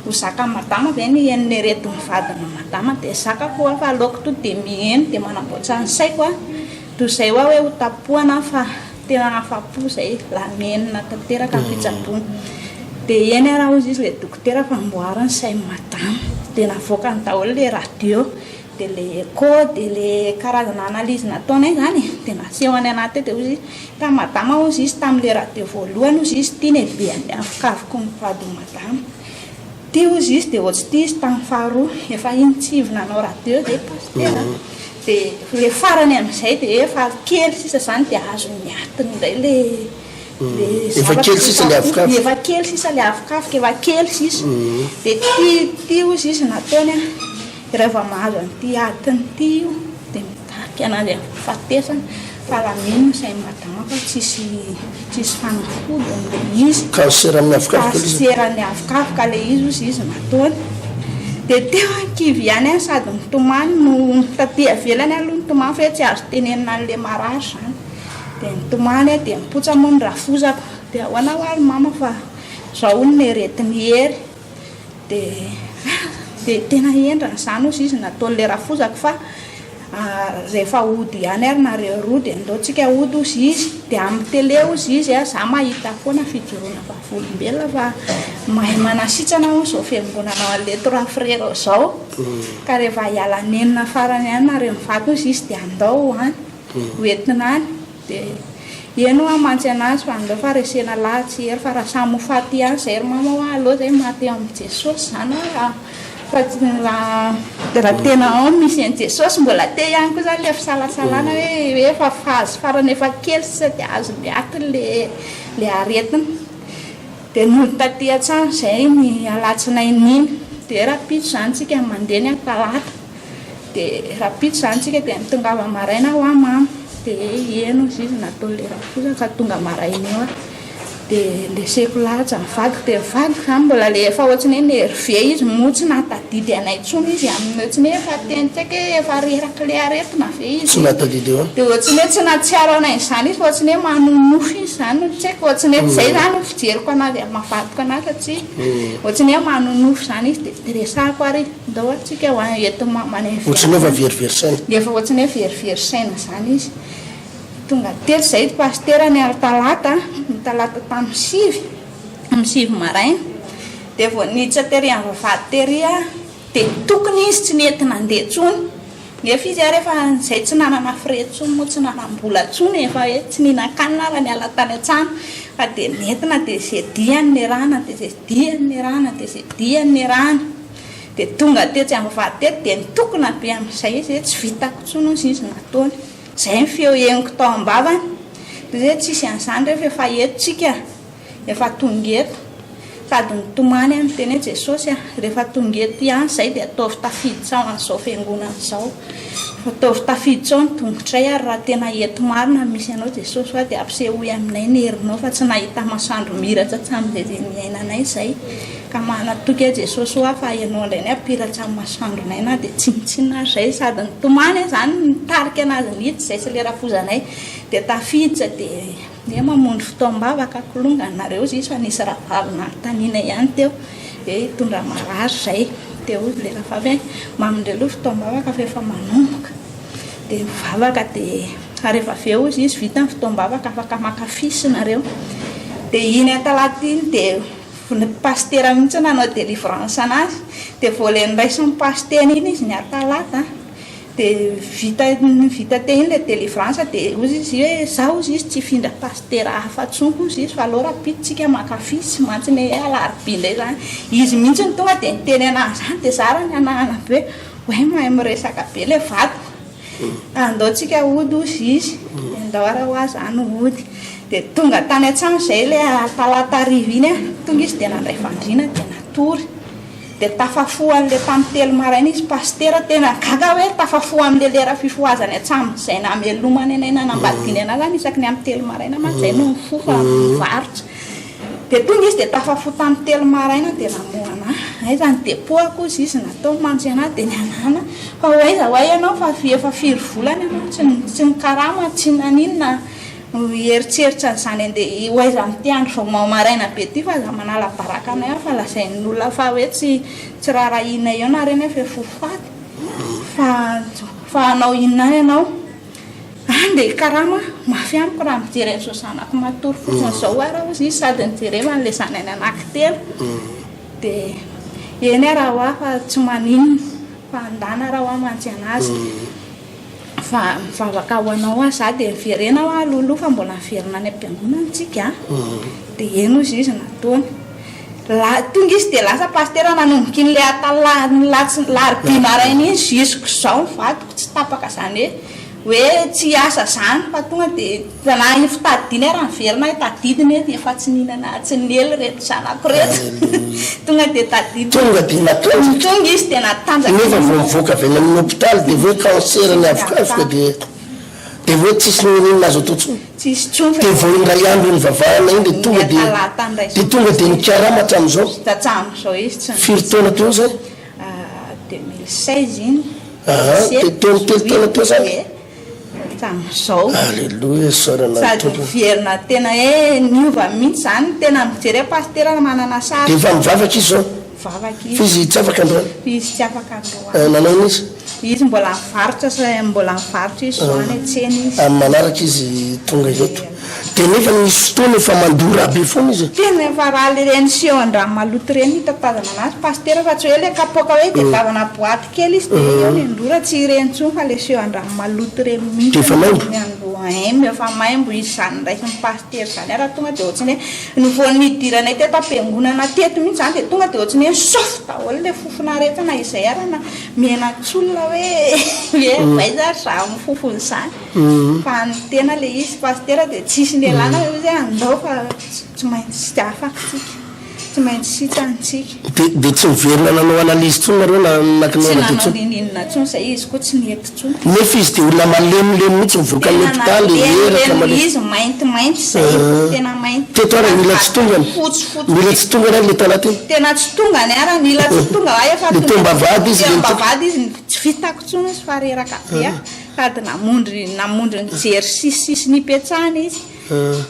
ho zakan'i madama ve ny henon'ny aretin'ny vadin'i madama dia zakako hoa fa aleoko to dia miheno dia manamboatra ny saiko aho toy izay hoa hoe ho tapohana aho fa tena afapo izay lany henona tanteraka ny fitsaboana dia eny ara hozy izy ilay dokotera fa amboary ny sain'i madama dia navoakany daholo ilay radio Dia le echo, dia le karazana analyse nataonay zany e, dia nasehony anahy teo, dia hozy izy, tamin'i madama hozy izy tamin'le radio voalohany hozy izy ity ny habean'ny avokavoko ny vadin'i madama, ity hozy izy dia ohatry ity izy tamin'ny faharoa, efa iny tsy avy nanao radio zay pasitera a, dia le farany amin'izay dia efa kely sisa zany dia azon'ny atiny indray le le Efa zavatra kely sisa le avokavoka. Efa kely sisa le avokavoka, efa kely sisa, dia ity ity hozy izy nataony a. Raha vao mahazo an'ity atiny ity io dia mitarika anazy amin'ny fahafatesana fa raha mino ny sain'i madama fa tsisy tsisy fanafody ilay izy. Cancer amin'ny avokavoka ilay izy. Cancer ny avokavoka ilay izy hozy izy nataony. Dia teo aho kivy ihany aho sady nitomany no taty ivelany aloha nitomany fa hoe tsy azo tenenina an'ilay marary izany. Dia nitomany aho dia nipotsa moa ny rafozako. Dia ahoana hoa ry mama fa izao hono ny aretin'i Hery. Dia dia tena hendrana izany hozy izy nataon'ilay rafozako fa rehefa hody ihany ary nareo roa dia ndao tsika hody hozy izy, dia amin'ny télé hozy izy a, za mahita foana fijoroana vavolombelona fa mahay manasitrana hono izao fiangonana ao an'ilay trois frères izao, ka rehefa hiala nenina farany ihany nareo mivady hozy izy dia andao ho any, ho entina any. Dia eny hoa mantsy anazy fa aleo fa resena lahatsy hery fa raha samy ho faty ihany zay ry mama hoa aleo zay maty eo amin'i Jesosy zany hoa raha fa tsy raha raha tena ao misy an'i Jesosy mbola te ihany koa zany le fisalasalana hoe hoe efa phase farany efa kely sisa dia azo miaty le le aretina. Dia nody taty an-trano zay ny alatsinainy iny dia rahampitso zany tsika mandeha ny talata. Dia rahampitso izany tsika dia mitongava maraina hoa mama. Dia eny hozy izy nataon'ilay rafozako ka tonga maraina eo aho. Dia ndreseko lahatra ny vadiko. Dia ny vadiko izany mbola ilay efa ohatran'ny hoe nerveux izy moa tsy nahatadidy anay intsony izy amin'ny ohatran'ny hoe efa teny tsy haiko hoe efa rerak'ilay aretina ve izy. Tsy nahatadidy eo. Dia ohatran'ny hoe tsy nahatsiaro anay izany izy fa ohatran'ny hoe manonofy izy izany no tsy haiko. Ohatran'ny hoe izay izany no fijeriko an'azy amin'ny maha vadiko an'azy satria ohatran'ny hoe manonofy izany izy. Dia resahako ary. Ndao ary tsika ho any eto mama any Ohatran'ny hoe efa verivery saina. Efa ohatran'ny hoe verivery saina izany izy. Tonga teto izay i pasitera ny alintalata, ny talata tamin'ny sivy, amin'ny sivy maraina. Dia vao niditra tery amin'ny vavahady tery aho, dia tokony izy tsy nety nandeha intsony. Nefa izy ary efa izay tsy nanana frais intsony moa tsy nanam-bola intsony, efa hoe tsy nihinan-kanina ary niala tany an-trano. Fa dia nentina dia izay diany niarahana, dia izay diany niarahana, dia izay diany niarahana. Dia tonga tetsy ambavahady teto dia nitokona be amin'izay izy hoe tsy vitako intsony hozy izy nataony. Izay ny feo henoko tao am-bavany. Dia izy hoe tsisy an'izany re fa efa eto tsika, efa tonga eto. Sady nitomany aho niteny hoe Jesosy a, rehefa tonga eto ihany izay dia ataovy tafiditra ao an'izao fiangonana izao. Ataovy tafiditra ao ny tongotray ary raha tena eto marina no misy anao Jesosy hoa dia ampisehoy aminay ny herinao fa tsy nahita masoandro miratra hatramin'izay izay niainanay izay ka manatoky aho Jesosy hoa fa ianao indray ny hampiratra ny masoandronay na dia tsinontsinona ary izay sady nitomany aho izany nitarika anazy niditra izay sy ilay rafozanay dia tafiditra dia Ndeha mamonjy fotoam-bavaka kilonga nareo izy fa nisy rahavavy nanontaniana ihany teo hoe hitondra marary izay dia hoy ilay rahavavy hoe mamonjy aloha fotoam-bavaka fa efa manomboka dia mivavaka dia ary rehefa avy eo hozy izy vita ny fotoam-bavaka afaka maka fiche nareo dia iny atalata iny dia ny pasitera mihitsy nanao délivrance anazy dia vao ilay noraisin'ny pasitera iny izy ny atalata Dia vita vita teo iny ilay délivrance dia hozy izy hoe za hozy izy tsy hifindra pasitera hafa intsony hozy izy fa aleo rahampitso tsika maka fiche mantsy ny hoe alarobia indray izany. Izy mihitsy no tonga dia niteny anahy izany dia za ary nihanahana be hoe oay mahay miresaka be ilay vadiko. Andao tsika hody hozy izy, dia ndao ary hoa za no hody. Dia tonga tany an-trano izay ilay talata hariva iny an, tonga izy dia nandray fandriana dia natory. Dia tafafoha an'ilay tamin'ny telo maraina izy pasitera, tena gaga aho hoe tafafoha amin'ilay lera fifohazany hatramin'izay namelomany anay nanambadiany anay izany isaky ny amin'ny telo maraina mantsy izay no mifoha fa mivarotra. Dia tonga izy dia tafafoha tamin'ny telo maraina dia namoha anah. Aiza ny depot-ko hozy izy natao mantsy anah dia nihanahana fa ho aiza ho aiza ianao fa efa firy volana ianao tsy tsy nikarama tsy naninona. Mieritreritra an'izany andeha ho aiza amin'ity andro vao maraina be ity fa aza manala baraka anay aho fa lazain'ny olona fa hoe tsy tsy raharahianay eo nareo nefa efa ho faty fa fa hanao inona any ianao? Any dia hikarama mafy amiko raha mijery an'izao zanako matory fotsiny izao ary hozy izy sady nijereva an'ilay zanany anankitelo dia eny ary hoa fa tsy maninona fa andana raha hoa mantsy anazy. Fa mivavaka ho anao aho za dia miverena hoa alohaloha fa mbola miverina any am-piangonana tsika a! Dia eny hozy izy nataony. La, tonga izy dia lasa pasitera nanomboka iny le alarobia maraina iny jusque zao ny vadiko tsy tapaka zany hoe hoe tsy hiasa zany fa tonga dia na iny fitadidiany ary niverina aho tadidiny hoe efa tsy nihinana tsy niely ireto zanako ireto. Tonga dia tadidiny. Tonga dia natanjaka. Tonga izy dia natanjaka. Nefa vao mivoaka avy any amin'ny hopitaly dia hoe cancer ny avokavoka dia dia hoe tsisy n'inon'inona azo atao intsony. Tsisy intsony fa. Dia vao indray andro nivavahana iny dia tonga dia dia tonga dia nikarama hatramin'izao. Hatramin'izao izy tsy. Firy taona teo izay? 2016 iny. Aha, telo taona teo izany. Tamin'izao. Aleloia, isaorana ny Sady Tompo. miverina tena hoe niova mihitsy izany, tena mijery hoe pasitera manana sary. Dia efa mivavaka izy izao? Mivavaka izy. Fa izy tsy afaka androany? Izy tsy afaka androany. Eh, nanao inona izy? Izy mbola mivarotra sa mbola mivarotra izy izao any an-tsena izy. Amin'ny manaraka izy tonga eto. Dia nefa nisy fotoana efa mandoa rà be foana izy e. Tena efa rà ireny seho an-drano maloto ireny no itatazana anazy pasitera fa tsy hoe ilay kapoaka hoe itadiavana boaty kely izy dia eo ny androra tsy ireny intsony fa ilay seho an-drano maloto ireny Dia mihitsy efa maimbo? ny androa aim efa maimbo izy izany raisin'ny pasitera izany ary tonga dia ohatran'ny hoe ny vao nidiranay teto am-piangonana teto mihitsy izany dia tonga dia ohatran'ny hoe nisofo daholo ilay fofon'aretina izay ary na menatsolona hoe hoe aiza ary za amin'ny fofona izany. Fa ny tena le izy pasitera dia tsisy nialana hoe izy hoe andao fa tsy maintsy tsy afaka tsika, tsy maintsy sitrana tsika. Dia dia tsy niverina nanao analyse intsony nareo na Tsy nakinao radio nanao intsony? ninoninona intsony zay izy koa tsy nety intsony. Nefa izy dia olona malemilemy mihitsy mivoaka ny Tena hopitaly, reraka nalemilemy malemy. izy, maintimainty zay, tena mainty. Teto ary mila tsy tongany, Fotsifotsy mila be. tsy tongany ary le talata iny. Tena tsy tongany ary, mila tsy tonga, hay efa Le tonga teo am-bavahady izy teo le nitoka. am-bavahady izy, tsy vitako intsony izy fa reraka be aho. Sady namondry namondry nijery sisisisiny ipetrahana izy.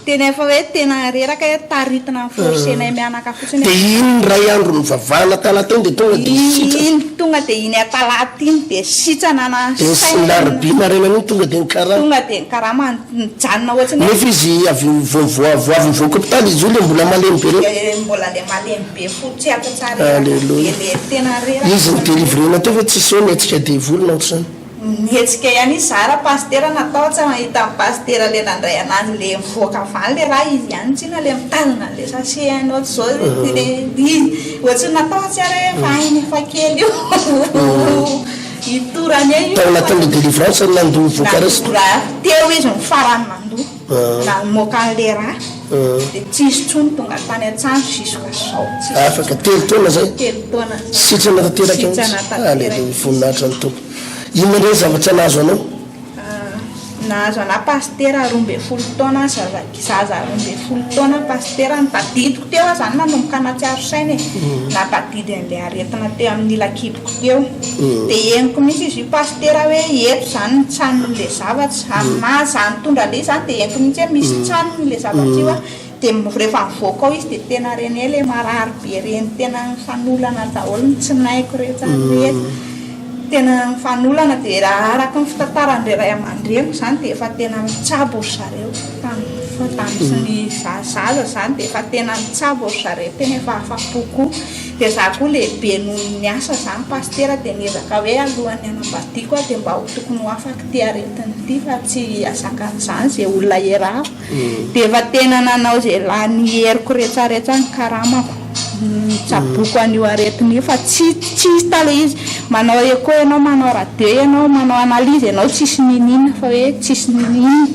Tena efa hoe tena reraka hoe taritina mi-forcer-nay mianaka fotsiny Dia hoe. iny iray andro nivavahana talata iny dia tonga dia sitrana. Iny tonga dia iny atalata iny dia sitrana na Dia saina. alarobia maraina iny tonga dia nikarama. Tonga dia nikarama nijanona ohatry ny hoe. Nefa izy avy vao vao avy nivoaka hopitaly izy io ilay mbola malemy be ireny. Ilay mbola ilay malemy be fo tsy afa-tsara reraka be Alléluia. ilay tena reraka. Izy ni-délivrer-na teo ve tsisy hoe nihetsika devoly na ohatr'izany? Nihetsika ihany izy za ra pasitera natahotra nahita an'i pasitera le nandray anazy le mivoaka avy any le raha izy ihany tsinona le mitazona an'le sachet any ohatr'izao le izy ohatry ny natahotra ary hoe efa hainy efa kely io hitorany eo io Tao anatin'le délivrance no nandoa voka reste? Nandoa ra teo izy no farany nandoa namoaka an'le ra dia tsisy intsony tonga tany an-trano jusqu'à zao tsisy Afaka telo taona zay? Telo taona zay. Sitrana tanteraka mihitsy? Sitrana tanteraka. Aleloia, voninahitra ny Tompo. Inona indray ny zavatra nahazo anao? Nahazo anah pasitera 12 taona zaza zaza 12 taona pasitera ny tadidiko teo aho zany nanomboka nahatsiaro saina e nahatadidy an'ilay aretina teo amin'ny ila-kiboko teo dia henoko mihitsy izy io pasitera hoe eto zany ny tsanon'ilay zavatra aminahy za nitondra an'ilay izy zany dia henoko mihitsy hoe misy tsanony ilay zavatra io a dia rehefa mivoaka ao izy dia tena reny hoe ilay marary be reny tena mifanolana daholo ny tsinaiko rehetra rehetra tena mifanolana dia raha araka ny fitantaran'ireo ray aman-dreniko izany dia efa tena mitsabo ry zareo tamin'ny tamin'ny za zaza izany dia efa tena nitsabo ry zareo tena efa afa-po koa dia za koa lehibe noho ny asa izany pasitera dia niezaka hoe alohan'ny hanambadiako aho dia mba ho tokony ho afaka ity aretina ity fa tsy hazakan'izany izay olona iarahako Dia efa tena nanao izay lany heriko retsaretsa ny karamako nitsaboako an'io aretina io fa tsy tsy hita ilay izy. Manao echo ianao, manao radio ianao, manao analyse ianao tsisy niniana fa hoe tsisy niniana,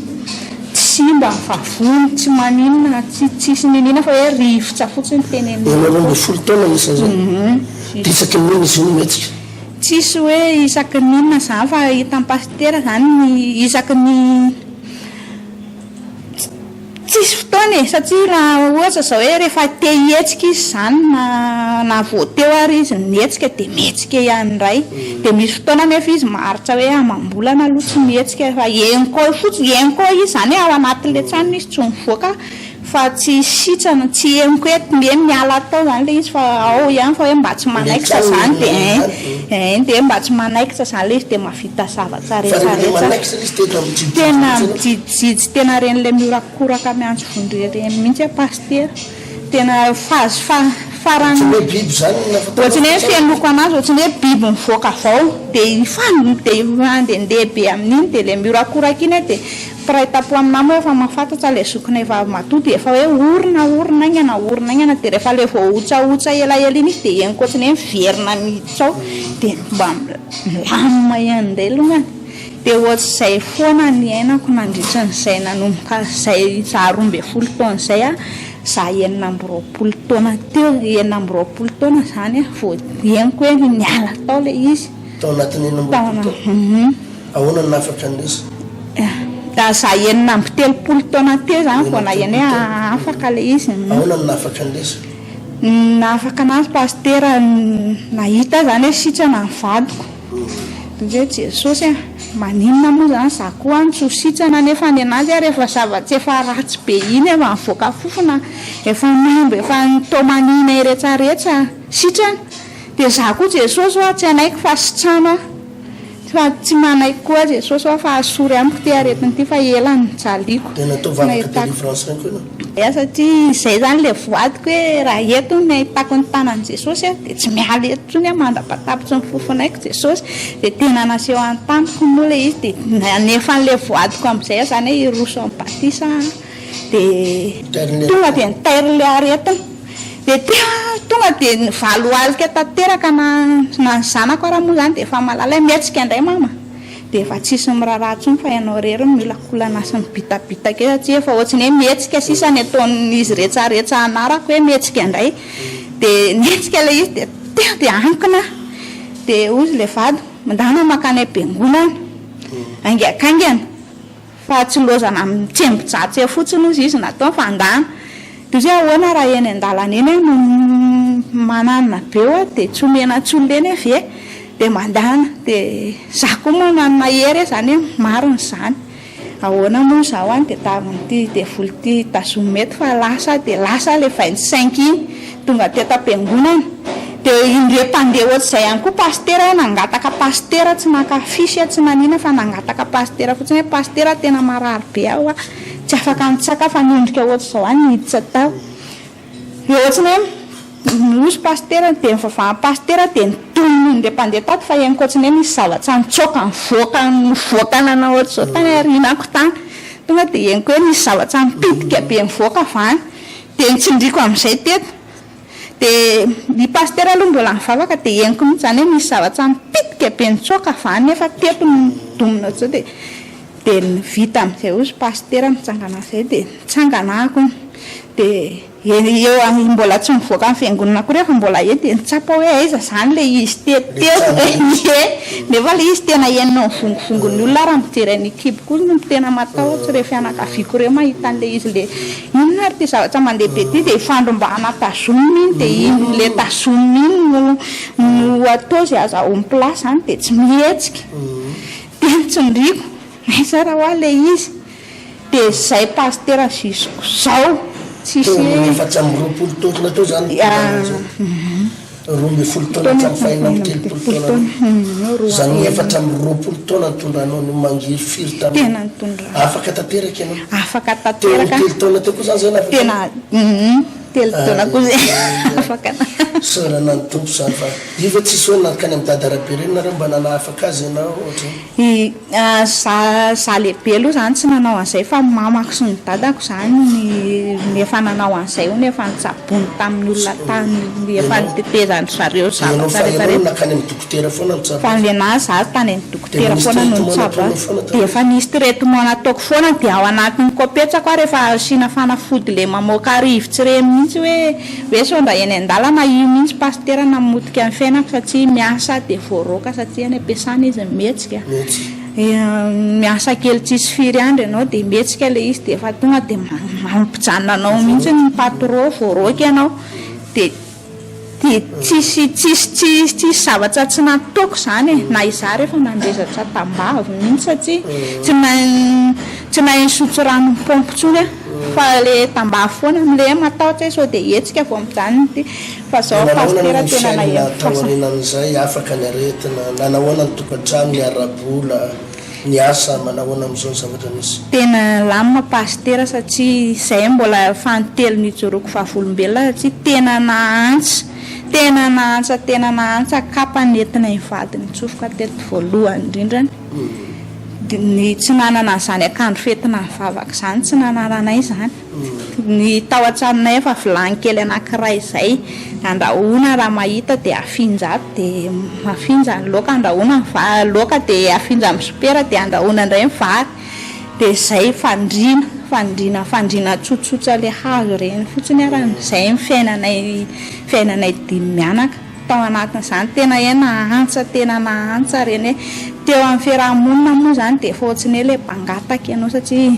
tsy simba ny vavony, tsy maninona, tsy tsisy niniana fa hoe rivotra fotsiny tenenina. Ianao 12 taona nisy an'izay? Dia isaky ny inona izy io no mihetsika? Tsisy hoe isaky ny inona izany fa hitan'ny pasitera izany ny isaky ny. Tsisy fotoana e, satria raha ohatra izao hoe rehefa te hihetsika izy izany na na vao teo ary izy nihetsika dia mihetsika ihany indray. Dia misy fotoana anefa izy maharitra hoe amam-bolana aloha tsy mihetsika fa henoko ao fotsiny, henoko ao izy izany hoe ao anatin'ilay tranony izy tsy mivoaka fa tsy sitrana, tsy henoko hoe hoe miala tao izany ilay izy fa ao ihany fa hoe mba tsy manaikitra izany dia ein, ein dia mba tsy manaikitra izany ilay izy dia mahavita zavatra rehetra rehetra. Tena mijijijy tena reny ilay mihorakoraka miantso vonjy ireny mihitsy aho pasitera. Tena phase fa farany ohatran'ny hoe fenoiko anazy ohatran'ny hoe biby mivoaka avy ao dia ifan dia mandehandeha be amin'iny dia ilay mihorakoraka iny dia mpiray tampo aminah moa efa mahafantatra ilay zokinay vavimatoa dia efa hoe orina orina haingana orina haingana dia rehefa ilay voahotsaotsa elaela iny izy dia henoko ohatran'ny hoe miverina miditra ao dia mba milamina ihany indray longany. Dia ohatr'izay foana ny niainako nandritra an'izay nanomboka izay za 12 taona izay a, za 26 taona teo, 26 taona izany a, vao henoko hoe niala tao ilay izy. Tao anatin'ny 26 taona? Ahoana no nahafaka an'ilay izy? Za 36 taona teo izany vao naheno hoe afaka ilay izy. Ahoana no nahafaka an'ilay izy? Nahafaka anazy pasitera, nahita aho izany hoe sitrana ny vadiko. Dia hoe Jesosy a, maninona moa izany za koa any tsy ho sitrana nefa ny anazy ary efa zava-tsy efa ratsy be iny efa nivoaka fofona, efa maimbo, efa nitaomanina iretsaretsa, sitrana. Dia za koa Jesosy hoa tsy hanaiky fa sitrano aho. Fa tsy manaiky koa Jesosy hoa fa asory amiko ity aretina ity fa ela nijaliako. Dia natao vavaka délivrance ihany koa ianao? Ya satria izay izany ilay voadiko hoe raha eto no ahitako ny tanan'i Jesosy dia tsy miala eto intsony aho mandra-pahatapitry ny fofonaiko Jesosy. Dia tena naseho any tamiko moa ilay izy dia nanefa an'ilay voadiko amin'izay aho izany hoe hiroso amin'ny batisa aho dia tonga dia nitairin'ilay aretina. Dia teo aho tonga dia nivalohalika tanteraka na na ny zanako ara moa izany dia efa mahalala hoe mihetsika indray mama. Dia efa tsisy miraharaha intsony fa ianao irery no miolakolana sy mibitabitaka eo satria efa ohatry ny hoe mihetsika sisa ny ataon'izy retsaretsa anarako hoe mihetsika indray. Dia nihetsika ilay izy dia teo dia ankona aho. Dia hozy ilay vadiko, mandana mankany am-piangonana haingankaingana. Fa tsy lozana mitsembo-jatsy eo fotsiny hozy izy nataony fa andana. Dia hozy hoe ahoana raha eny an-dalana eny aho no mananona be hoa dia tsy omena antsy olona eny aho ve? Dia mandana. Dia za koa moa nanana hery aho izany hoe marina izany. Ahoana moa izaho any dia tavin'ity devoly ity tazomina eto fa lasa aho dia lasa ilay 25 iny. Tonga teto am-piangonana. Dia indray mpandeha ohatr'izay ihany koa pasitera aho nangataka pasitera, tsy naka affiche aho, tsy nanina fa nangataka pasitera fotsiny hoe pasitera tena marary be aho a, tsy afaka nitsaka fa niondrika ohatr'izao aho niditra tao. Dia ohatran'ny hoe nosy pasitera dia nivavahan'ny pasitera dia nitonona indray mpandeha tato fa henoko ohatran'ny hoe nisy zavatra nitsoaka nivoaka nivoaka nanao ohatr'izao tany aorianako tany. Tonga dia henoko hoe nisy zavatra nipitika be nivoaka avy any. Dia nitsindriako amin'izay teto. Dia i Pasitera aloha mbola nivavaka dia henoko mihitsy izany hoe nisy zavatra nipitika be nitsoaka avy any nefa teto no nidomina ohatr'izao dia Dia vita amin'izay hozy pasitera nitsangana izay dia nitsangana aho koa. Dia eo am- mbola tsy mivoaka ny fiangonana akory aho fa mbola eo dia nitsapa hoe aiza izany ilay izy teto teo. Ie, nefa ilay izy tena henonao mivongovongo ny olona raha mijery an'io kiboko io no tena matahotra ireo fianakaviako ireo mahita an'ilay izy ilay inona ary ity zavatra mandeha be ity dia ifandrombahana tazomina iny dia iny ilay tazomina iny no no atao izay azahoany place izany dia tsy mihetsika. Dia nitsindriako, aiza ary hoa ilay izy? Dia izay pasitera jusqu zao tsisy. Teo amin'ny 24 taona teo izany nitondrana an'izao. 12 taona hatramin'ny faha 36 taonanao. Izany hoe 24 taona nitondranao ny mangirifiry tamin'ny. Tena nitondrana. Afaka tanteraka ianao. Afaka tanteraka. Teo amin'ny 3 taona teo koa izany izay nafaka. Tena, telo taona koa izay afaka. Isaorana ny Tompo izany fa. Io ve tsisy hoe nankany amin'i Dada Rabe ireny nareo mba nanahafaka azy ianao ohatra? I, za, za lehibe aloha zany tsy nanao an'izay fa ny mamako sy ny dadako zany ny efa nanao an'izay hono efa nitsabony tamin'ny olona tany efa nitetezan-dry zareo Dia ianao zavatra fa rehetra ianao no rehetra. nankany amin'ny dokotera foana nitsabo Fa azy? nenaha za tany amin'ny Dia dokotera nisy foana no traitement nitsabo nataonao azy. foana Dia tamin'izy? efa nisy traitement nataoko foana dia ao anatin'ny kopetsako aho rehefa asiana fanafody le mamoaka rivotra ireny mihitsy hoe Hoe sao mba eny an-dalana io mihitsy pasitera namotika ny fiainako satria miasa dia voaroaka satria any am-piasana izy mihetsika. Miasa kely tsisy firy andro ianao dia mihetsika ilay izy dia efa tonga dia mampijanona anao mihitsy ny patro, voaroaka ianao dia dia tsisy tsisy tsisy tsisy zavatra tsy nataoko izany e, na izaho rehefa nandrezatra tambavy mihitsy satria tsy nahay tsy nahay nisotro rano paompy intsony aho. Fa le tambavy foana no le matahotra hoe sao de hetsika vao mijanona ity fa zao Dia nanahoana pasitera ny tena fiainana nahery fasana. taorianan'izay, afaka ny aretina, nanahoana ny tokantrano, ny ara-bola, ny asa, manahoana amin'izao ny zavatra misy? Tena lamina pasitera satria izay mbola fanintelony ijoroako vavolombelona satria tena nahantsa, tena nahantsa, tena nahantsa kapa nentina hivady nitsofoka teto voalohany indrindrany. Ny tsy nanana an'izany akanjo fentina mivavaka izany, tsy nanananay izany. Ny tao an-tranonay efa vilany kely anankiray izay, andrahoina raha mahita dia afinja ato dia afinja ny laoka, andrahoina ny vary, laoka dia afinja amin'ny sopera dia andrahoina indray ny vary. Dia izay fandriana, fandriana, fandriana tsotsotra ilay hazo ireny fotsiny ary, izay ny fiainanay, fiainanay dimy mianaka. Tao anatin'izany tena hoe nahantsa tena nahantsa ireny hoe teo amin'ny fiaraha-monina moa izany dia efa ohatran'ny hoe ilay mpangataka ianao satria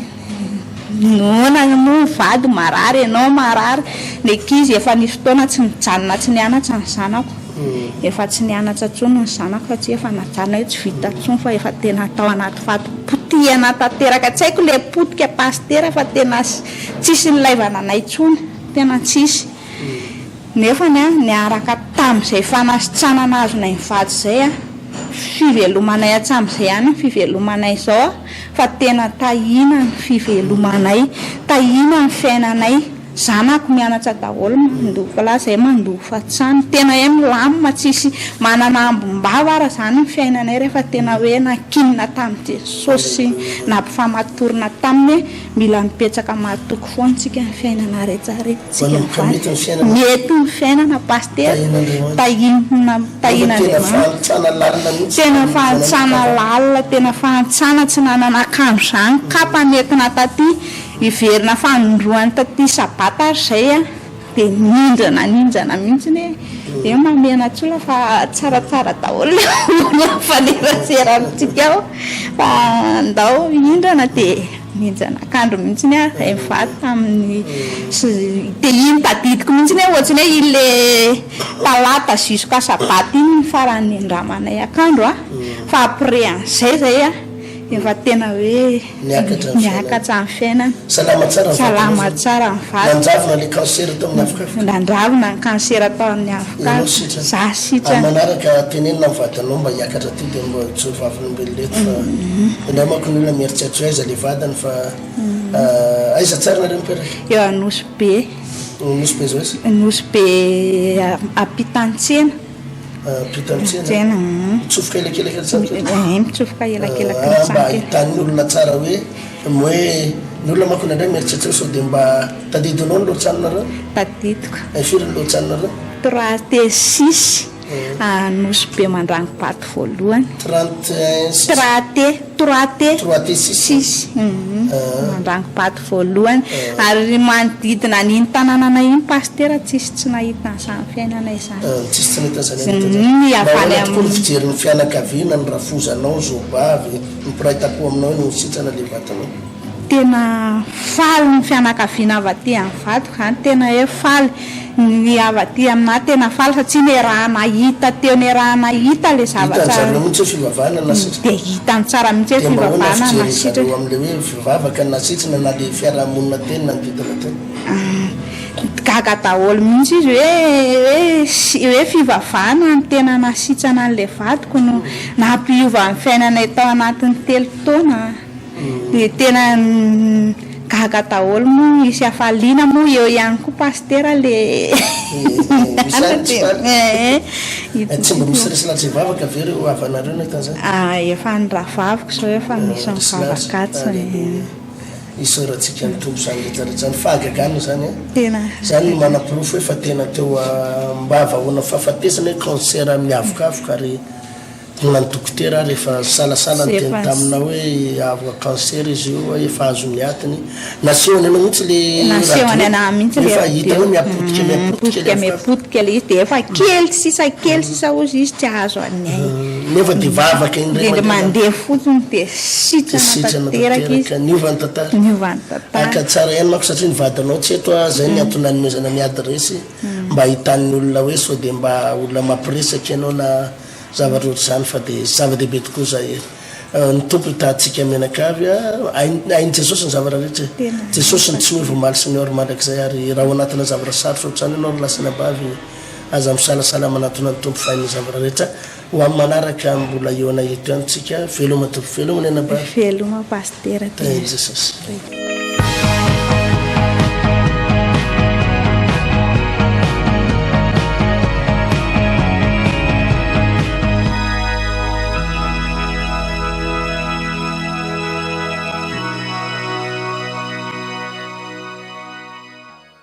noana moa ny vady marary ianao marary, ny ankizy efa nisy fotoana tsy nijanona tsy nianatra ny zanako, efa tsy nianatra intsony ny zanako satria efa najanona hoe tsy vita intsony fa efa tena tao anaty fatim-potehana tanteraka, tsy haiko ilay potika pasitera fa tena tsisy nilaivana anay intsony, tena tsisy. Nefany an, niaraka tamin'izay fanasitranana azonay mivady izay an, fivelomanay hatramin'izay ihany ny fivelomanay izao an, fa tena tahiana ny fivelomanay, tahiana ny fiainanay, zanako mianatra daholo, mandoa lahy izay mandoa hofan-trano, tena hoe milamina tsisy manana ambim-bava ara izany ny fiainanay rehefa tena hoe nankinina tamin'i Jesosy sy nampifamatorina taminy hoe mila mipetsaka mahatoky foana isika ny fiainana rehetra. Manomboka mety ny fiainana. Mety ny fiainana Pasitera. Tahin'Andriamanitra. Tahin'Andriamanitra. Tena fahantrana lalina mihitsy. Tena fahantrana lalina, tena fahantrana tsy nanana akanjo izany, kapa nentina taty, hiverina fanindroany taty sabata ary izay an, dia nindrana nindrana mihitsy hoe eo mahamenatsola fa tsaratsara daholo ilay olona mifanerasera amintsika ao fa andao hindrana dia. Nihenjana akanjo mihitsy aho izay mivady tamin'ny dia iny tadidiko mihitsy hoe ohatran'ny hoe iny le talata jusqu'à sabata iny ny farany nindramanay akanjo a, fa après an'izay zay a efa tena hoe niakatra ny fiainana. Salama tsara ny vadinao Salama tsara ny vadiko. Nandravona le cancer tao amin'ny havokavoka? Nandravona ny cancer tao amin'ny havokavoka. Ianao sitrana. Za sitrana. Amin'ny manaraka tenenina ny vadinao mba hiakatra aty dia mba hijoro vavolombelona eto fa indraindray manko ny olona mieritreritra hoe aiza le vadiny fa aiza tsara nareo mipetraka? Eo Nosy Be. Nosy Be zao aiza? Nosy Be ampitan'ny tsena. Ampitan'ny tsena? Mitsofoka elakelaka ny trano kely? Ee, mitsofoka elakelaka ny trano kely. Mba ahitan'ny olona tsara hoe hoe ny olona manko indraindray mieritreritra hoe sao dia mba tadidinao ny lohatranonareo? Tadidiko. Firy ny lohatranonareo? Trois dia six. Nosy Be Mandrangobato voalohany. 31 six. Trois T, trois T. Trois T six. Six. Mandrangobato voalohany. Ary manodidina an'iny tanànana iny Pasitera tsisy tsy nahita an'izany fiainana izany. Tsisy tsy nahita an'izany fiainana izany. Ny avy any Nahoana tokoa ny amin'ny. fijerin'ny fianakaviana, ny rafozanao, zobavy, ny mpiray tampo aminao no sitrana le vatanao? Tena faly ny fianakaviana avy aty amin'ny vadiko zany, tena hoe faly ny avy aty aminah tena faly satria niaraha-nahita teo niaraha-nahita le Hitany zavatra zareo mihitsy hoe fivavahana nasitrana. dia hitany tsara mihitsy hoe Dia mba ahoana fivavahana fijery nasitrana. zareo amin'ilay hoe fivavaka nasitrana na le fiarahamonina teny nanodidina teny? Gaga daholo mihitsy izy hoe hoe hoe fivavahana no tena nasitrana an'ilay vadiko no nampiova ny fiainanay tao anatin'ny telo taona. Dia tena gaga daholo moa misy hafaliana moa eo ihany koa pasitera le Misy ihany tsy faly. Tsy mba misy resy lahatry hivavaka ve ireo havanareo nahita an'izany? Efa ny rahavaviko izao efa misy mivavaka atsy. Aleloia. Isaorantsika ny Tompo izany rehetra rehetra izany. Fahagagana izany an. Tena. Izany no manaporofo hoe fa tena teo am-bavahoana fahafatesana hoe cancer miavokavoka ary Mbola ny dokotera ary efa nisalasala niteny tamina hoe avo cancer izy io efa azon'ny atiny. Nasehony anao mihitsy le Nasehony anah mihitsy le radio. Efa hita hoe mihapotika mihapotika le Mihapotika le izy dia efa kely sisa kely sisa hozy izy tsy azo an'ny aina. Nefa dia vavaka indray Dia mandeha fotsiny dia sitrana tanteraka izy. Niova ny tantara. Niova ny tantara. Aka tsara ihany manko satria ny vadinao tsy eto ah, zay ny antony nanomezana ny adiresy mba ahitan'ny olona hoe sao dia mba olona mampiresaka ianao na Zavatra ohatr'izany fa dia zava-dehibe tokoa izay e. Ny Tompo hitaha antsika mianakavy a. Hain'i Jesosy ny zavatra rehetra e. Jesosy no tsy miova omaly sy ny ary mandrakizay ary raha ao anatina zavatra sarotra ohatr'izany ianao ry lahy sy anabavy aza misalasala manatona ny Tompo fa hainy ny zavatra rehetra. Ho amin'ny manaraka mbola hihaona eto ihany tsika. Veloma Tompo. Veloma ny anabavy. Veloma Pasitera. Tahin'i Jesosy.